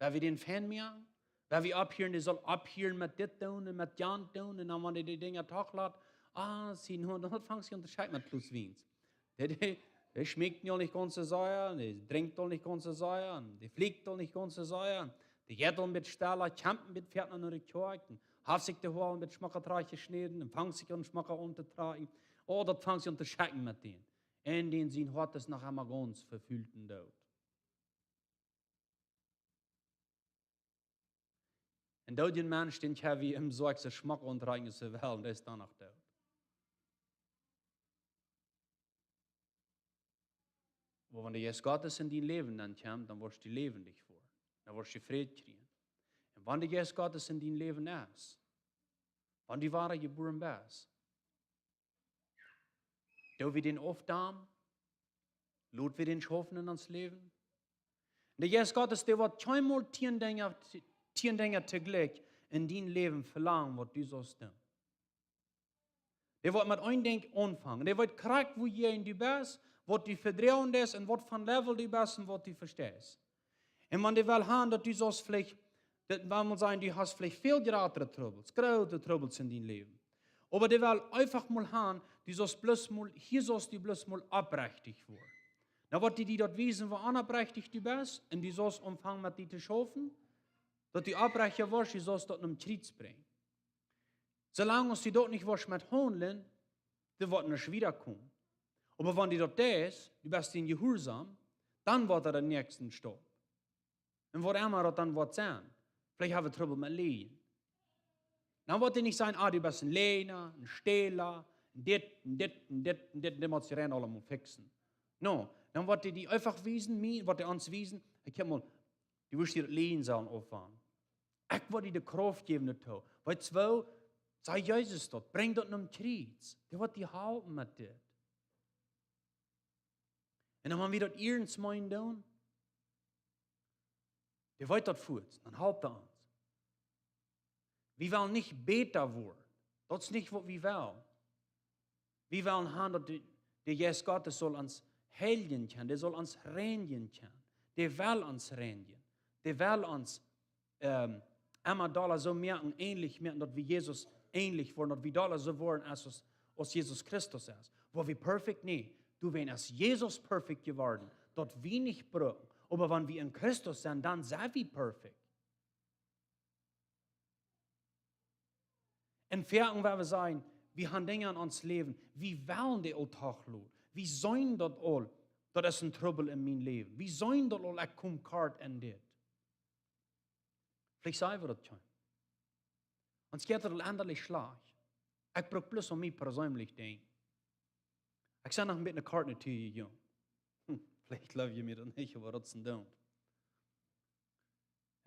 Woa wie dän fein moaken? Woa wie opphieren, dee saul opphieren met dit doonen un met jant doonen? Un dan, wan dee de Dinja doch lat, ah, see, nu, dan fangt see aun to schekjen met Plus Wiens. Dee, dee, dee schmeakt nu aul nich gaunz soo sea, dee drinkjt aul nich gaunz soo sea, un dee flicht aul nich gaunz soo sea, un dee jeit aul een bät stella, kjemt een bät väa no de Kjoakj, un haft sikj de Hoa een bät schmocka trajchtjeschnäden, un fangt sikj aun schmocka auntotrakjen. Oh, daut fangt see aun to schekjen met dän. Un dän sien Hoat es noch emma gaunz vefult un doot. Un doot een Mensch, dän kjenn wie em Soak soo schmock auntrakjen aus wie wellen, dee es dan noch doot. Oba wan de Jeist Gottes en dien Läwen dan kjemt, dan woascht du läwendich woaren. Dan woascht du Fräd kjrieen. Un wan de Jeist Gottes en dien Läwen es, wan du wada jebuaren best, doo wie dän aufdämen? Lot wie dän schaufen en ons Läwen? De Jeist Gottes, dee woat kjeenmol tieen Dinja, tieen Dinja toojlikj en dien Läwen velangen, waut du saust doonen. Dee woat met een Dinkj aunfangen. Dee weet krakjt, wua du best, waut du vedroagen deist un waut fa Level du best un waut du vesteist. Un wan dee well han, daut du saust veleicht, daut well mol sajen, du hast veleicht väl jratre Trubbels, groote Trubbels en dien Läwen. Oba dee well eefach mol han, du saust bloos mol, hia saust du bloos mol opprechtich woaren. Dan woat dee die daut wiesen, woo onopprechtich du best, un du saust aunfangen met die to schaufen. Daut du opprecht woascht, du saust daut nom Kjriez brinjen. Soo lang aus du daut nich woascht met haundlen, dan woat nuscht wieda komen. Oba wan du daut deist, du best en jehuarsom, dan woat daut dän näakjsten Staup. Un waut emma daut dan woat sennen. Veleicht hab wie Trubbel met Läajen. Dan woat hee nich sajen: "Ah, du best een Läajna, een Stäla, un dit, un dit, un dit, un dit, un dit, motst du rein aulemol fixen." No, dan woat hee die eefach wiesen, mie, woat hee ons wiesen: "Hey, kjikj mol, du woascht die daut Läajen sellen aufwanen. Ekj woa die de Krauft jäwen doatoo." Weetst woo? Saj Jesus daut, brinj daut nom Kjriez. Dee woat die halpen met dit. Un dan, wan wie daut iernst meenen doonen, dee weet daut fuaz, dan halpt hee ons. Wie wellen nich bäta woaren. Daut es nich waut wie wellen. Wie wellen haben, daut de, de Jeist Gottes saul ons heiljen kjennen, dee saul ons reinjen kjennen. Dee well ons reinjen. Dee well ons ähm, emma dolla soo moaken, änlich moaken, daut wie Jesus änlich woaren, daut wie dolla soo woaren aus, aus, aus Jesus Christus es. Woa wie perfekt? Nä. Du, wan aus Jesus perfekt jeworden, daut wie nich brucken. Oba wan wie en Christus sent, dan sent wie perfekt. Un foaken, wan wie sajen, wie haben Dinja en ons Läwen, wie wellen dee aul toch loten. Wie seenen daut aul, daut es een Trubbel en mien Läwen. Wie seenen daut aul, ekj kom kort en dit. Veleicht sent wie daut kjeen. Ons jeit daut aul endlich schlajcht. Ekj bruck bloos aun mie perseenlich denkjen. Ekj sie noch een bät kort en de Tiet, jo. Hm, veleicht jleew jie mie daut nich, oba daut es een Ding.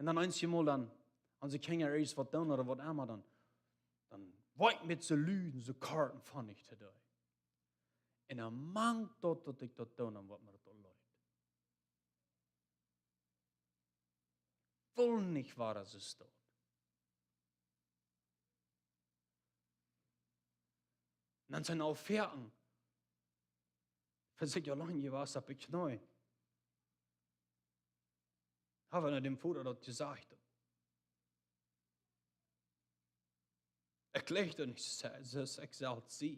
Un dan eenjemol dan, aus de Kjinja irjent waut doonen ooda waut emma, dan, dan woa ekj met soo lud, soo kort un funny to dee. Un dan mank daut, daut ekj daut doo, dan woat mie daut aul leet. Wull nich woaren, soo es daut. Un dan sent aul foaken, fa sikj auleen jewast opp de Kjnee. Hab ekj no däm Voda daut jesajcht. Ekj jleich daut nich, soo, soo aus ekj selfst sie.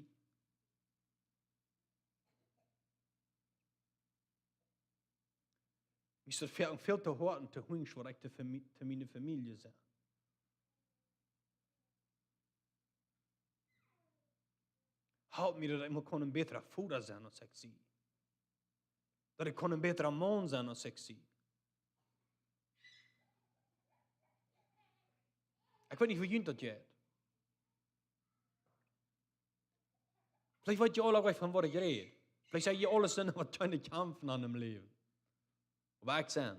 Ekj sie väl, väl too hoat un too hunjsch, waut ekj to Fami-, to miene Famielje saj. Halp mie, daut ekj mol kaun een bätra Voda sennen, aus ekj sie. Daut ekj kaun een bätra Maun sennen, aus ekj sie. Ekj weet nich, woo junt daut jeit. Veleicht weet jie aula nich, von waut ekj räd. Veleicht sent jie aules, sent waut kjeene Kjamfen en äa Läwen. Oba ekj sie.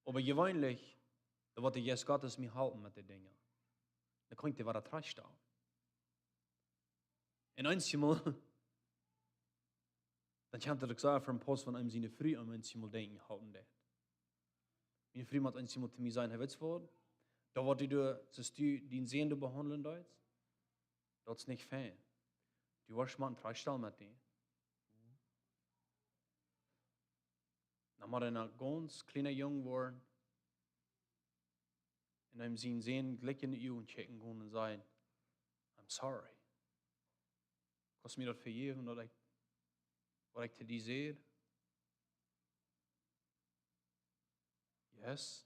Oba jeweenlich, dan woat de Jeist Gottes mie halpen met dee Dinja. Dan kaun ekj dee wada trigjstalen. Un eenjemol, dan kjemt daut uk soo ver een Post von eenem siene Fru, om eenjemol denkjen, halpen deit. Miene Fru mott eenjemol to mie sajen: "Hey, weetst waut? Daut waut du doa, soo aus du dienen Sän doa behaundlen deist, daut es nich fein. Du woascht motten trigjstalen met dee." Dan mott een gaunz kjliena Jung woaren un eenem sienen Sän jlikj en de Uagen kjikjen gonen un sajen: "I'm sorry. Kaust mie daut vejäwen, daut ekj, waut ekj to die säd?" "Yes."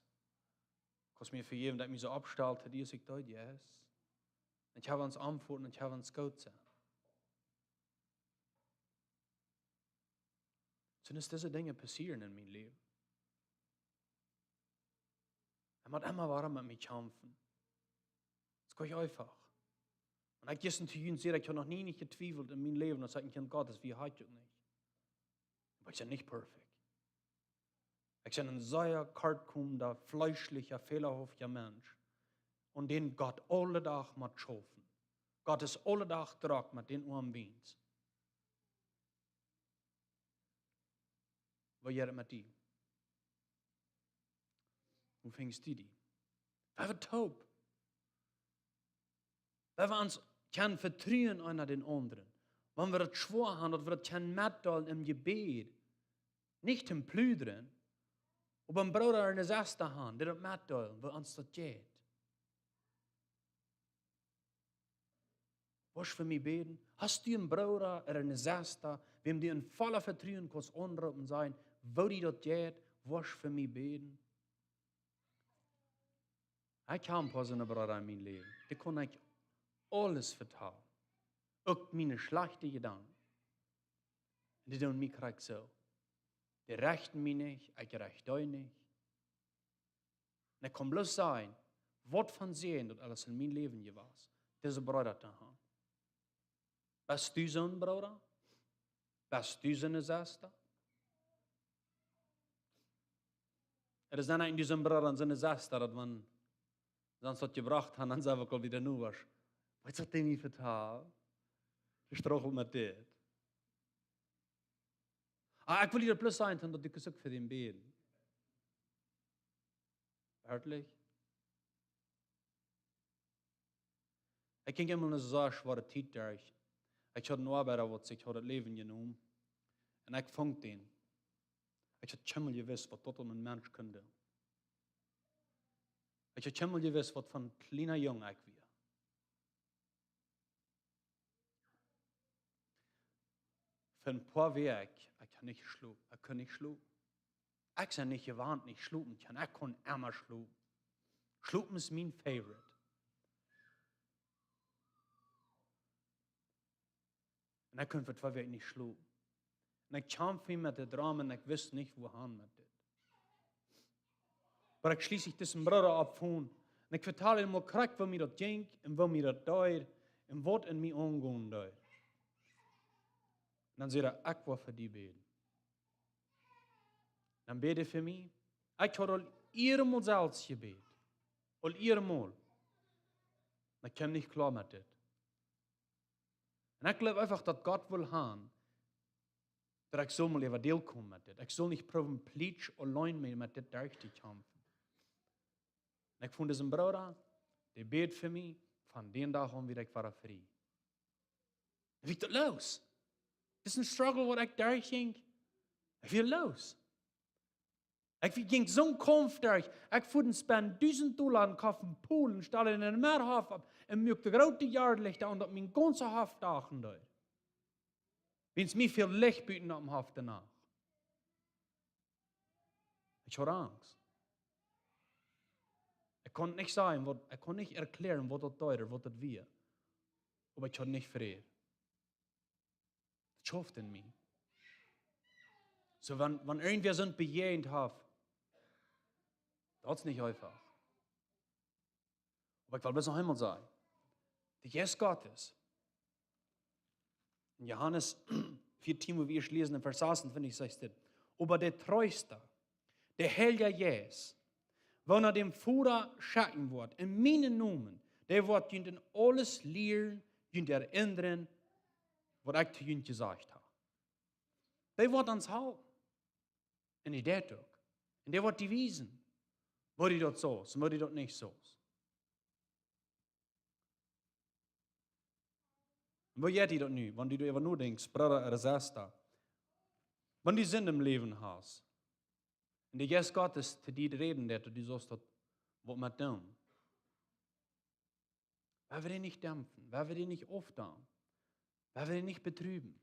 "Kaust mie vejäwen, daut ekj mie soo oppstald, daut ekj die soo deed?" "Yes." Un ekj hab ons aunjefungen, un ekj hab ons goot sent. Sent dise Dinja passieren en mien Läwen. Hee mott emma wada met mie kjamfen. Daut es goanich eefach. Un ekj jistren to junt säd, ekj hab noch nie nich jetwiewelt en mien Läwen, daut ekj een Kjint Gottes sie, hab ekj uk nich. Oba ekj sie nich perfekt. Ekj sie een sea kortkomenda, fleeschlicha, fälahafta Mensch. Un dän Gott aule Dach mott schaufen. Gott es aule Dach drock met dän oamen Bient. Woo jeit et met die? Woo finjst du die? Wie haben Hoop. Wie haben ons kjennen vetruen eena dän aundren. Wan wie daut schwoa haben, daut wie daut kjennen metdeelen em Jebäd. Nich toom pludren, oba een Brooda ooda eene Sesta haben, dee daut metdeelen, woo ons daut jeit. Woascht fa mie bäden? Hast du een Brooda ooda eene Sesta, wäm du en volla Vetruen kaust aunroopen, sajen, woo die daut jeit, Woascht fa mie bäden? Ekj hab een poa soone Breeda en mien Läwen, dee kaun ekj aules vetalen. Uk miene schlajchte Jedanken. Un dee doonen mie krakjt soo. Dee rechten mie nich, ekj recht dee nich. Un ekj kaun bloos sajen, waut fa een Säajen daut aules en mien Läwen jewast, dise Breeda to haben. Best du soon Brooda? Best du soone Sesta? Daut es dan eejentlich soon Brooda un soone Sesta, daut wan see ons daut jebrocht haben, dan saj wie uk aul wada: "Nu, waut, weetst waut dee mie vetalt? Dee struggelt met dit." Ah, ekj well die daut bloos sajen, daut du kaust uk fa dän bäden. Werkjlich. Ekj jinkj emol eene sea schwoare Tiet derch. Ekj haud eenen Oabeida, waut sikj haud daut Läwen jenomen. Un ekj funk dän. Ekj haud kjeenmol jewist, waut daut een Mensch kunn doonen. Ekj haud kjeenmol jewist, waut fa een kjliena Jung ekj wia. Fa een poa Wäakj, ekj kunn nich schlopen. Ekj kunn nich schlopen. Ekj sie nich jewant, nich schlopen to kjennen. Ekj kunn emma schlopen. Schlopen es mien favorite. Un ekj kunn fa twee Wäakj nich schlopen. Un ekj kjamft met de Drama un ekj wist nich, wua han met dit. Oba ekj schlieslich disen Brooda opp Phone. Un ekj vetald am mol krakjt, woo mie daut jinkj un woo mie daut deed un waut en mie aungonen deed. Un dan säd hee: "Ekj woa fa die bäden." Dan bäd hee fa mie. Ekj haud aul eenmol selfst jebät. Aul eenmol. Dan kjeem ekj nich kloa met dit. Un ekj jleew eefach, daut Gott well han, daut ekj sull mol äwa däl komen met dit. Ekj sull nich proowen, plietsch auleen met, met dit derch to kjamfen. Un ekj funk disen Brooda, dee bäd fa mie, von dän Dach aun wia ekj wada frie. Un wia daut loos. Dit es een Struggle, waut ekj derch jinkj. Ekj wia loos. Ekj jinkj soon Kaumf derch. Ekj fua een Spenn dusent Dolla un koft een Pool un stald dän en dän Hoff opp un muak de groote Joarlichta aun, daut mien gaunza Hoff dachen deed. Wiels mie fäld Licht buten opp dän Hoff de Nacht. Ekj haud Angst. Ekj kunn nich sajen, waut, ekj kunn nich erkjläaren, waut daut deed, waut daut wia. Oba ekj haud nich Fräd. Daut schauft en mie. Soo, wan, wan irjentwäa soont bejäajent haft, daut es nich eefach. Oba ekj well bloos noch eemol sajen, de Jeist Gottes. En Johanes vieetieen, wua wie ieescht läsen, en Varsch sasuntwintich sajcht et: "Oba de Treesta, de Heilja Jeist, woona däm Voda schekjen woat en mienen Nomen, dee woat junt en aules lieren, junt erennren, waut ekj to junt jesajcht hab." Dee woat ons halpen. Un dee deit uk. Un dee woat die wiesen, woo du daut saust un woo du daut nich saust. Un woo jeit die daut nu, wan du doaräwa nodenkjst, Brooda ooda Sesta? Wan du Sind em Läwen hast, un de Jeist Gottes to die räden deit, daut du saust daut waut met doonen. Woa wie dee nich dämpfen, woa wie dee nich aufdämpen, woa wie dee nich betrüben,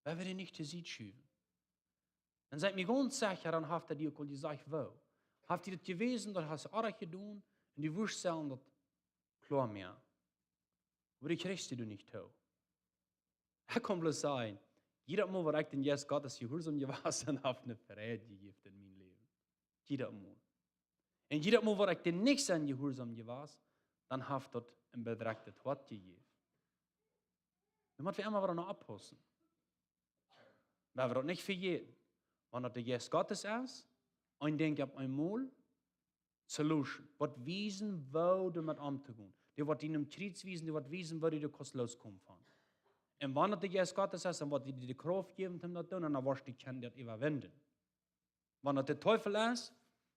woa wie dee nich to Sied schuwen. Dan sie ekj mie gaunz secha, dan haft hee die uk aul jesajcht, woo. Haft die daut jewäsen, daut hast du orrajcht jedonen, un du wurscht sellen daut kloa moaken. Oba du kjrichst die doa nich too. Ekj kaun bloos sajen, jiedet Mol, waut ekj dän Jeist Gottes jehuarsom jewast sie, haft hee Fräd jejäft en mien Läwen. Jiedet Mol. Un jiedet Mol, waut ekj dän nich sie jehuarsom jewast, dan haft daut een bedrekjtet Hoat jejäft. Dan motten wie emma wada noch oppaussen. Woa wie daut nich vejäten. Wan daut de Jeist Gottes es, een Dinkj opp eemol, solution. Waut wiesen, woo doamet omtogonen. Dee woat die em Kjriez wiesen, dee woat wiesen, woo du doa kaust loskomen von. Un wan daut de Jeist Gottes es, dan woat hee die de Krauft jäwen, om daut to doonen, un dan woascht du kjennen daut äwawinjen. Wan daut de Teufel es,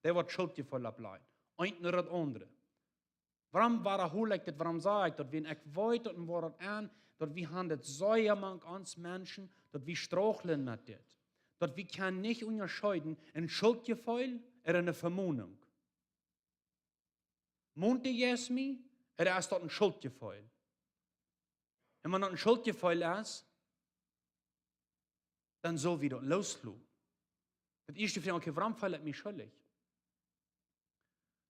dee woat Schuldjefeel oppläajen. Eent no daut aundre. Wuarom wadahol ekj dit? Wuarom saj ekj daut? Wiels ekj weet daut, un woa daut aun, daut wie han dit sea mank ons Menschen, daut wie strugglen met dit. Daut wie kjennen nich unjascheeden een Schuldjefeel ooda eene Vemonunk. Mont de Jeist mie, ooda es daut een Schuldjefeel? Un wan daut een Schuldjefeel es, dan sell wie daut loosloten. Daut ieeschte froag: "Okay, wuarom feel ekj mie schuldich?"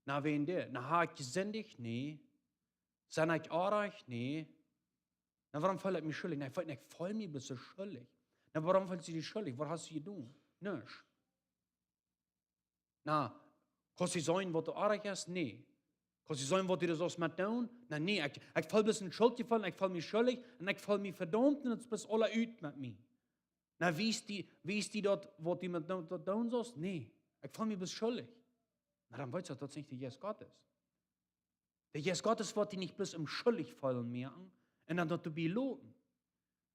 Na, wäajen dit. Na, hab ekj jesindicht? Nä. Sent ekj oajch? Nä. Na, wuarom feel ekj mie schuldich? Na, ekj feel, ekj feel mie bloos soo schuldich. Na, wuarom feelst du die schuldich? Waut hast du jedonen? Nuscht. Na, kaust du seenen, waut du oajch hast? Nä. Kaust du seenen, waut du doa sust met doonen? Na, nä, ekj, ekj feel bloos een Schuldjefeel, ekj feel mie schuldich un ekj feel mie vedaumt un daut es bloos aula ut met mie. Na, wiest die, wiest die daut, waut du met doo-, daut doonen sust? Nä, ekj feel mie bloos schuldich. Na, dan weetst du, daut es nich de Jeist Gottes. De Jeist Gottes woat die nich bloos om schuldich feelen moaken un dan daut doabie loten.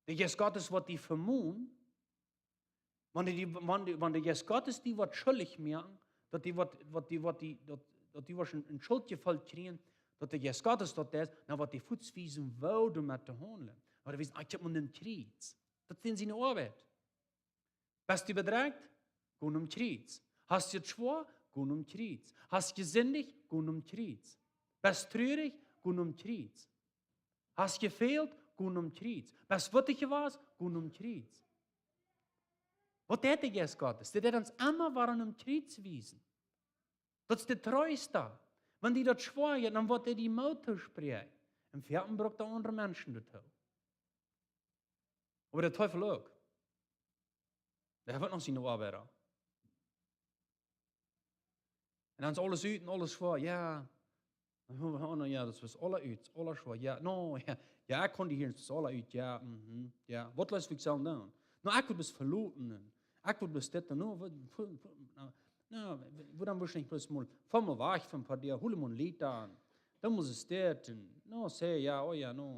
De Jeist Gottes woat die vemonen, wan de, wan de, wan de Jeist Gottes die woat schuldich moaken, daut die woat, waut die, waut die, daut, daut du woascht een, een Schuldjefeel kjrieen, daut de Jeist Gottes daut deit, dan woat die fuaz wiesen, woo doamet to haundlen. Oba dee wiest: "Ah, ekj hab mau een Kjriez." Daut es siene Oabeit. Best du bedrekjt? Go nom Kjriez. Hast du daut schwoa? Go nom Kjriez. Hast jesindicht? Go nom Kjriez. Best trurich? Go nom Kjriez. Hast jefält? Go nom Kjriez. Best wutich jewast? Go nom Kjriez. Waut deit de Jeist Gottes? Dee deit ons emma wada nom Kjriez wiesen. Daut es de Treesta. Wan die daut schwoa jeit, dan woat hee die Moot toospräakjen. Un veleicht brukt hee aundre Menschen doatoo. Oba de Teufel uk. Dee haft uk noch siene Oabeida. Un dan es aules ut un aules schwoa. Jo. Oh, no, jo, daut es aula ut, aula schwoa. Jo, no, jo. Jo, ekj kaun die hieren, daut es aula ut. Jo, mhm, jo. Waut leist du, ekj saul doonen? No, ekj wudd bloos veloten. Ekj wudd bloos dit doonen. No, waut, waut, waut, no, no, waut dan woarschienlich bloos mol, foa mol wajch fa een poa Doag, hol mol een Leet aun. Dan mott et dit un, no, saj, jo, oh jo, no.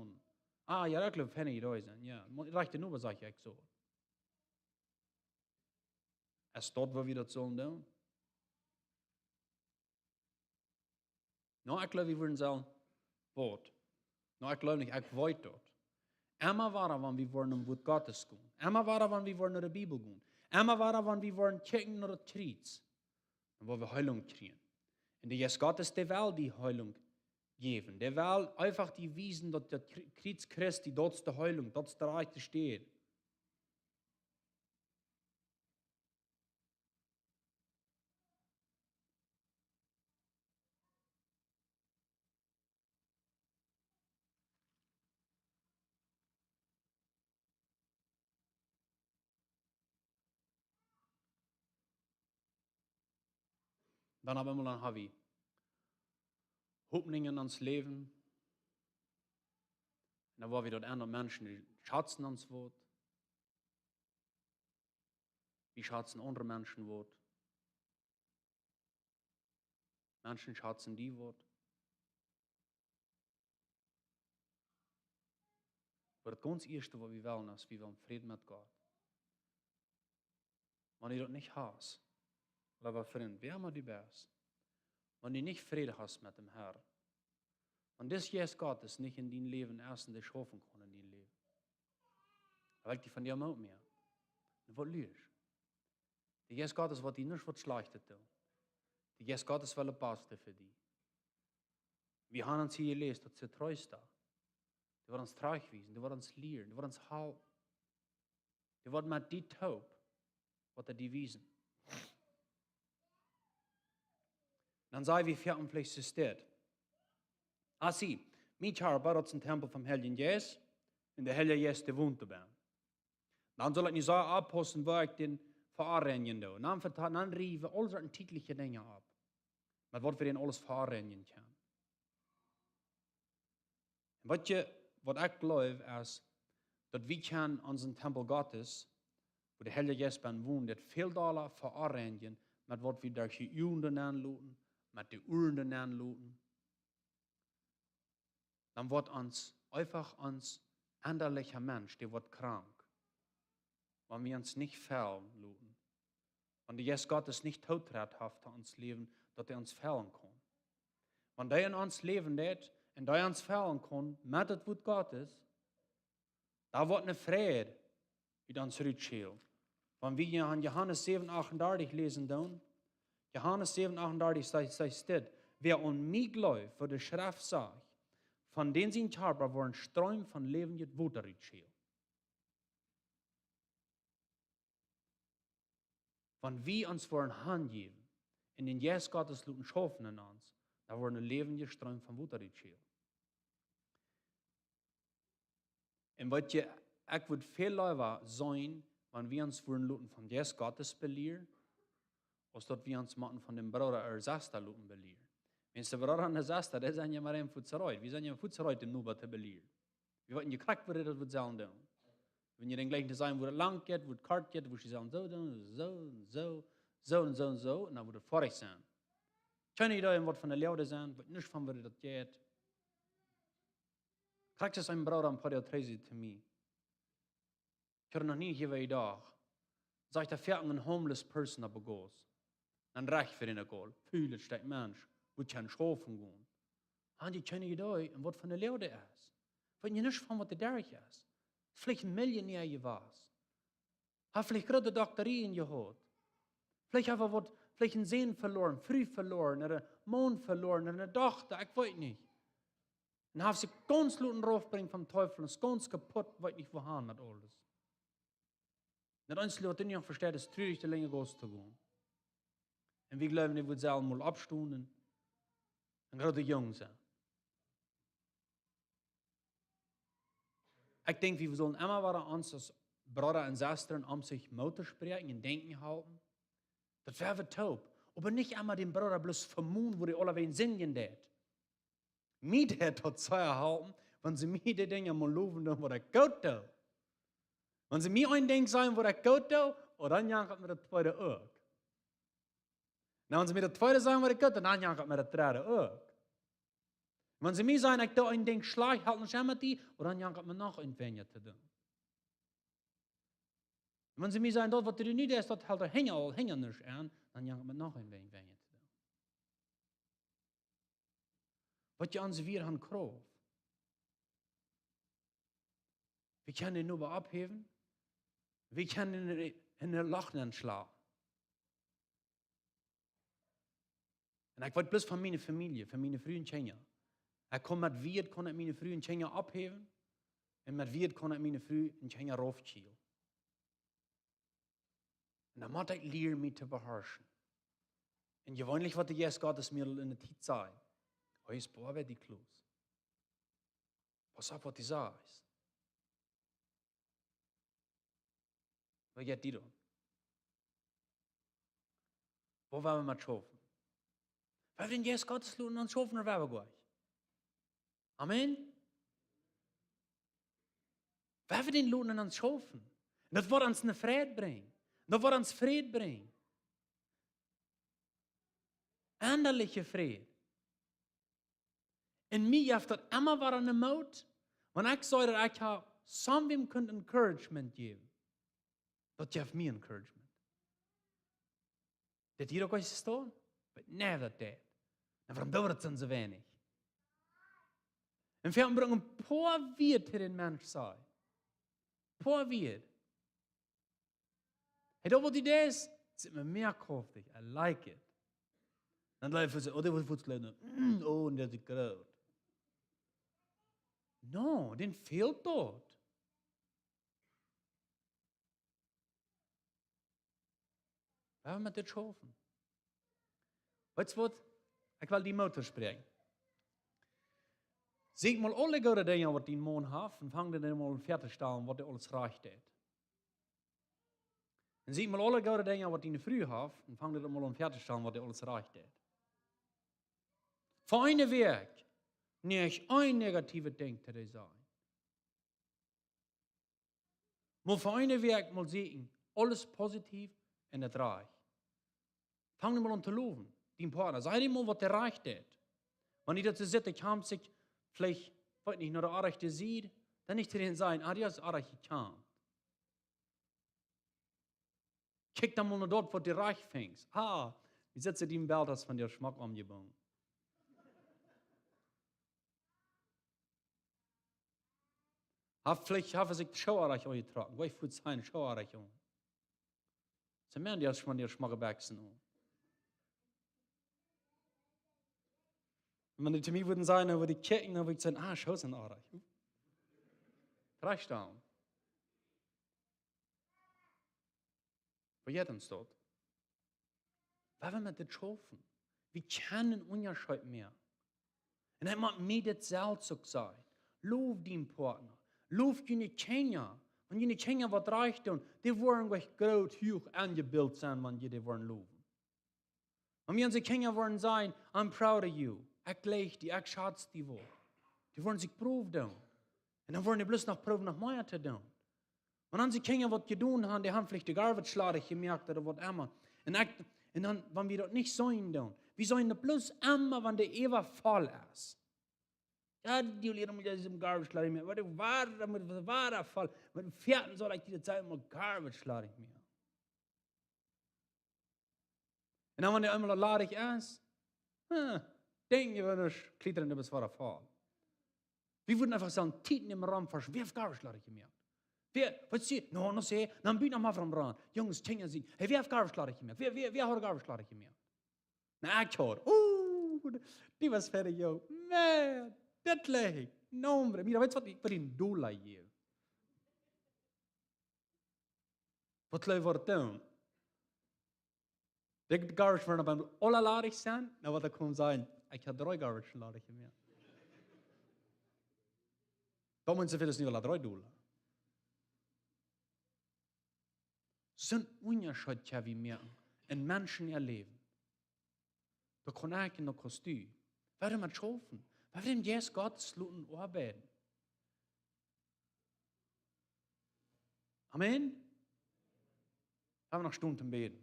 Ah, jo, daut kaun fein Idee sennen, jo. Mott rajcht no, waut saj ekj soo? Es daut, waut wie daut sellen doonen? No, ekj jleew, wie wudden sellen, waut? No, ekj jleew nich, ekj weet daut. Emma wada, wan wie wudden em Wuat Gottes gonen. Emma wada, wan wie wudden no de Bibel gonen. Emma wada, wan wie wudden kjikjen no daut Kjriez. Dan woa wie Heelunk kjrieen. Un de Jeist Gottes, dee well die Heelunk jäwen. Dee well eefach die wiesen, daut daut Kjri-, Kjriez Christi, daut es de Heelunk, daut es de rajchte Städ. Dan opp eemol dan ha wie Hopninj en ons Läwen. Un dan woa wie daut aundre Menschen, dee schazen ons Wuat. Wie schazen aundre Menschen Wuat. Menschen schazen die Wuat. Oba daut gaunz ieeschte, waut wie wellen, es, wie wellen Fräd met Gott. Wan du daut nich hast, leewa Frint, wäa emma du best, wan du nich Fräd hast met däm Herr, wan dis Jeist Gottes nich en dien Läwen es un dee schaufen kaun en dien Läwen, dan well ekj die von die Moot moaken. Un waut lieescht? De Jeist Gottes woat die nuscht waut Schlajchtet doonen. De Jeist Gottes well daut Baste fa die. Wie haben ons hia jeläst, daut es de Treesta. Dee woat ons trajchtwiesen, dee woat ons lieren, dee woat ons halpen. Dee woat met die toop, woat hee die wiesen. Dan saj wie, wie haben veleicht soo steit. Ah, see, mien Kjarpa, daut es een Tempel vom Heiljen Jeist, un de Heilja Jeist, dee wont doabennen. Dan saul ekj nu soo oppaussen, woo ekj dän veonreinjen doo. Dan veta-, dan rieeje wie aule Sorten tietelje Dinja opp, met waut wie dän aules veonreinjen kjennen. Un weetst du, waut ekj jleew, es, daut wie kjennen onsen Tempel Gottes, wua de Heilja Jeist bennen wont, daut väl dolla veonreinjen, met waut wie doa de Uagen nenloten, met de Uaren nenloten. Dan woat ons, eefach ons ennalia Mensch, dee woat krank, wan wie ons nich fellen loten. Wan de Jeist Gottes nich Tottritt haft to ons Läwen, daut hee ons fellen kaun. Wan dee en ons läwen deit un dee ons fellen kaun met daut Wuat Gottes, dan woat een Fräd ut ons rutschälen. Wan wie hia en Johanes säwen achtundartich läsen doonen, Johanes säwen achtundartich sajcht, sajcht dit: "Wäa aun mie jleeft, woo de Schreft sajcht, von dän sien Kjarpa woaren Strom von läwendjet Wota rutschälen." Wan wie ons woaren hanjäwen un dän Jeist Gottes loten schaufen en ons, dan woat een läwendja Stroom von Wota rutschellen. Un weet jie, ekj wudd väl leewa sennen, wan wie ons woaren loten von Jeist Gottes belieren, aus daut wie ons motten von dän Brooda ooda Sesta loten belieren. Wan de Brooda un de Sesta, dee sent je mau een Futzerei. Wie sent je mau Futzerei, dän Noba to belieren. Wie weeten je krakjt, woo dee daut woat sellen doonen. Wan jie dän jlikjen to sajen, woo daut lang jeit, woo daut kort jeit, woo jie sellen soo doonen, soo un soo, soo un soo un soo, un dan woat et foadich sennen. Kjeene Idee, waut von de Leew dee sent, weet nuscht von woo daut jeit. Krakjt aus een Brooda een poa Doag trigj säd to mie. Ekj haud noch nie hia wada jedocht. Sajcht, doa fäakjt een homeless person opp de Gauss. Dan rajcht fa dän ekj aul. Ful et Stekj Mensch, woo kaun schaufen gonen. Haft dee kjeene Idee, un waut von de Leew dee es. Weet je nuscht von waut dee derch es. Veleicht een Millionär jewast. Haft veleicht groote Doktorien jehaut. Veleicht haft hee waut, veleicht een Sän veloaren, Fru veloaren, ooda Maun veloaren, ooda eene Dochta, ekj weet nich. Un haft sikj gaunz loten raufbrinjen vom Teufel un es gaunz kaput, weet nich woo han met aules. Daut eensje waut hee noch vesteit es, trurich de lange Gauss to gonen. Un wie jleewen, hee woat selfst mol oppstonen un een groota Jung sennen. Ekj denkj, wie sellen emma wada ons aus Brooda un Sestren om sikj Moot toospräakjen un denkjen halpen. Daut wie toop. Oba nich emma dän Brooda bloos vemonen, woo dee aulawäajen sindjen deit. Mie deit daut sea halpen, wan see mie de Dinja mol lowen doonen, waut ekj goot doo. Wan see mie een Dinkj sajen, waut ekj goot doo, un dan jankat mie daut tweede uk. Na, wan see mie daut tweede sajen, waut ekj goot doo, dan jankat mie daut dredde uk. Wan see mie sajen, ekj doo een Dinkj schlajcht, halt nich aun met die, un dan jankat mie noch een weinja to doonen. Wan see mie sajen, daut waut du nu deist, daut halt hinja aul hinja nuscht aun, dan jankat mie noch een weinja to doonen. Waut je aun see wada han Krauft. Wie kjennen dän Noba opphäwen. Wie kjennen en, en de Loch nenschlagen. Un ekj weet bloos von miene Famielje, von miene Fru un Kjinja. Ekj kaun met Wieed, kaun ekj miene Fru un Kjinja opphäwen. Un met Wieed kaun ekj miene Fru un Kjinja raufkjielen. Un dan mott ekj lieren, mie to beharschen. Un jeweenlich waut de Jeist Gottes mie aul en de Tiet säd: Hee es boa bie die, Klaus. Pauss opp, waut du sajchst. Waut jeit die dan? Woo woa wie met schaufen? Woa wie dän Jeist Gottes loten aun schaufen, ooda woa wie goa nich? Amen. Woa wie dän loten aun schaufen? Un daut woat ons eene Freid brinjen. Daut woat ons Freid brinjen. Ennaliche Freid. Un mie jeft daut emma wada een Moot, wan ekj see, daut ekj ha somebody kunt encouragement jäwen. Daut jeft mie encouragement. Daut hia uk ieescht stonen? But never that. Un wuarom doo wie daut dan soo weinich? Un wie brucken een poa Wieed to dän Mensch sajen. Poa Wieed. Hey, daut waut du deist, sitt mie mea kraftig. I like it. Dan jleew ekj, oh, dee woat fuaz jleewen, mm, oh, un daut es groot. No, dän fält daut. Woa wie met dit schaufen? Weetst waut? Ekj well die Moot toospräakjen. Sieekj mol aule goode Dinja, waut dien Maun haft, un fang dan mol väa to stalen, waut hee aules rajcht deit. Un sieekj mol aule goode Dinja, waut diene Fru haft, un fang dan mol väa to stalen, waut hee aules rajcht deit. Fa eene Wäakj, nich een negatiewet Dinkj to dee sajen. Mol fa eene Wäakj mol sieekjen, aules positiev un daut rajcht. Fang mol aun to lowen, dien Partna. Saj am mol, waut hee rajcht deit. Wan hee daut soo sitt, hee kjemt sikj veleicht, weet nich, no de rajchte Sied, dan nich to dän sajen: Ah, dee es rajcht, hee kjemt. Kjikj dan mol no daut, waut du rajcht finjst. Ah, wie sitt dien Belt, hast von die schmock aunjebungen. Haft veleicht, haft sikj de Schoo rajcht aunjetrocken. Woo ekj fuaz sien Schoo rajcht aun. See, Maun, dee haft schmock, dee haft schmocke Bikjsen aun. Un wan dee to mie wudden sajen, dan wudd ekj kjikjen, dan wudd ekj sajen: Ah, Schoo sent rajcht. Rajcht aun. Woo jeit ons daut? Wie wellen met dit schaufen. Wie kjennen Unjascheet moaken. Un ekj mott mie dit selfst uk sajen. Low dien Partner. Low june Kjinja. Wan june Kjinja waut rajcht doonen, dee woaren uk groot huach aunjebilt sennen, wan jie dee woaren lowen. Wan onse Kjinja woaren sajen, "I'm proud of you." Ekj jleich die, ekj schaz die woll. Dee woaren sikj proowen doonen. Un dan woaren dee bloos noch proowen, noch mea to doonen. Wan onse Kjinja waut jedonen haben, dee haben veleicht de Garbage ladich jemoakt ooda waut emma. Un ekj, un dan, wan wie daut nich seenen doonen, wie seenen daut bloos emma, wan de Äwa voll es. Jo, dee lieren mie daut es em Garbage ladich moaken, oba dee wada, mott wada voll. Met dän vieeden saul ekj die daut sajen, mott Garbage ladich moaken. Un dan, wan dee eemol ladich es, huh, denkj wie, wie kjlietren, daut es wada voll. Wie wudden eefach soo Tiet nämen, rom, wäa haft Garbage ladich jemoakt? Wäa, waut sie, no, no, see, dan bie noch mol rom ran. Junges, Kjinja, see, hey, wäa haft Garbage ladich jemoakt? Wäa, wäa, wäa haft Garbage ladich jemoakt? Na, ekj haud. Uh, dee wia foadich, jo. Maun, daut leet. No, hombre, mira, weetst waut, ekj well die een Dolla jäwen. Waut leet woat doonen? De Garbage woaren opp eemol aula ladich sennen, dan woat hee komen sajen, ekj hab dree Garbage ladich jemoakt. Daut mott soo väl es nu aula dree Dolla. Soon Unjascheet kjenn wie moaken en Menschen äa Läwen. Daut kaun ekj un daut kaust du. Wuarom met schaufen? Wuarom Jesus Gott loten oabeiden? Amen. Lot ons noch stonen toom bäden.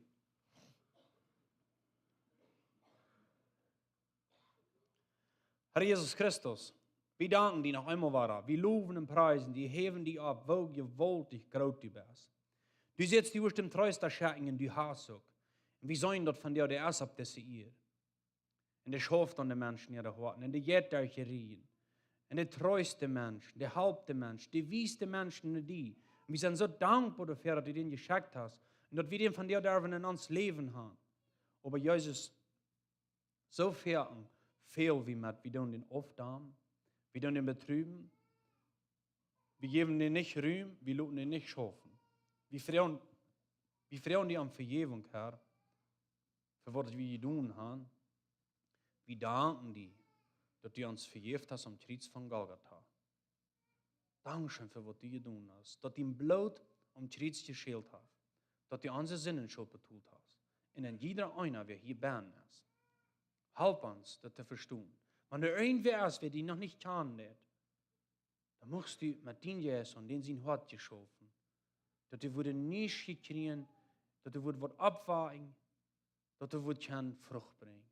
Herr Jesus Christus, wie danken die noch eemol wada. Wie lowen un priesen die, häwen die opp, woo jewaultich groot du best. Du sajchst, du woascht dän Treesta schekjen, du hast uk. Un wie seenen daut von die, dee es opp dise Ieed. Un dee schauft aun de Menschen äare Hoaten. Un dee jeit derch de Rieen. Un dee treest de Menschen, dee halpt de Menschen, dee wiest de Menschen no die. Un wie sent soo dankboa doafäa, daut du dän jeschekjt hast. Un daut wie dän von die derwen en ons Läwen haben. Oba Jesus, soo foaken fäl wie met, wie doonen dän aufdämen, wie doonen dän betrüben, wie jäwen dän nich Rum, wie loten dän nich schaufen. Wie froagen, wie froagen die om Vejäwunk, Herr, fa waut wie jedonen haben. Wie danken die, daut du ons vejäft hast aum Kjriez von Golgatha. Dankscheen fa waut du jedonen hast, daut dien Bloot aum Kjriez jeschält haft, daut du onse Sinden Schult betolt hast. Un en jieda eena, wäa hia bennen es, halp ons daut to vestonen. Wan doa irjentwäa es, wäa die noch nich kjanen deit, dan muchst du met dien Jeist aun dän sien Hoat jeschaufen, daut dee wudden Nieschia kjrieen, daut dee wudden waut oppwaken, daut dee wudden kjennen Frucht brinjen.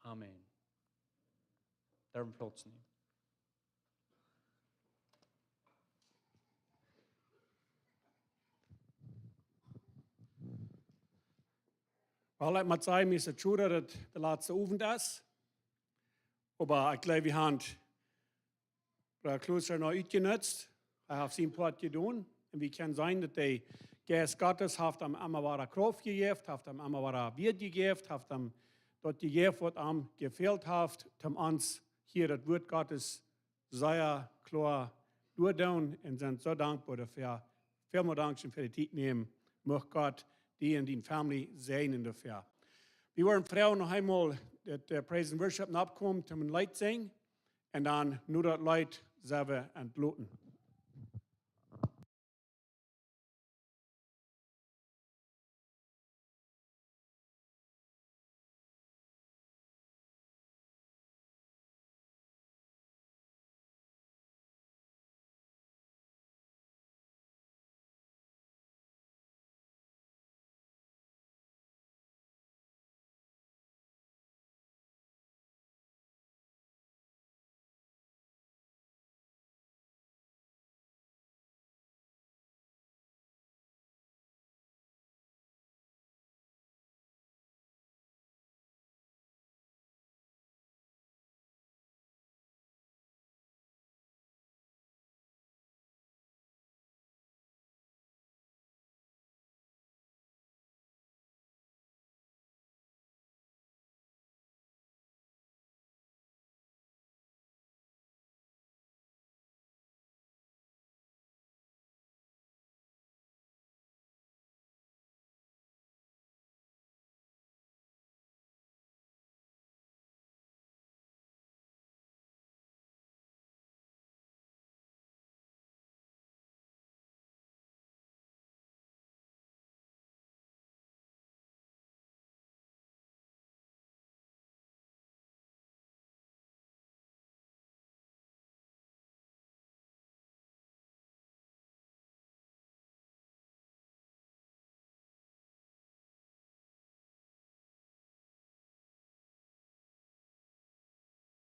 Amen. Derwen Plauz nämen. Well, ekj mott sajen, mie es daut schod, daut daut de latste Owent es. Oba ekj jleew, wie haben Bruda Kloos noch utjenutzt. Hee haft sien Poat jedonen. Un wie kjennen seenen, daut de Jeist Gottes haft am emma wada Krauft jejäft, haft am emma wada Wieed jejäft, haft am daut jejäft, waut am jefält haft, toom ons hia daut Wuat Gottes sea kloa doadoonen un sent soo dankboa doafäa. Välmol dankscheen fa de Tiet nämen. Mucht Gott die un diene Famielje säajnen doafäa. Wie woaren froagen noch eemol daut, äh, Praise and Worship nopp kjemt, om een Leet sinjen. Un dan no daut Leet sent wie entloten.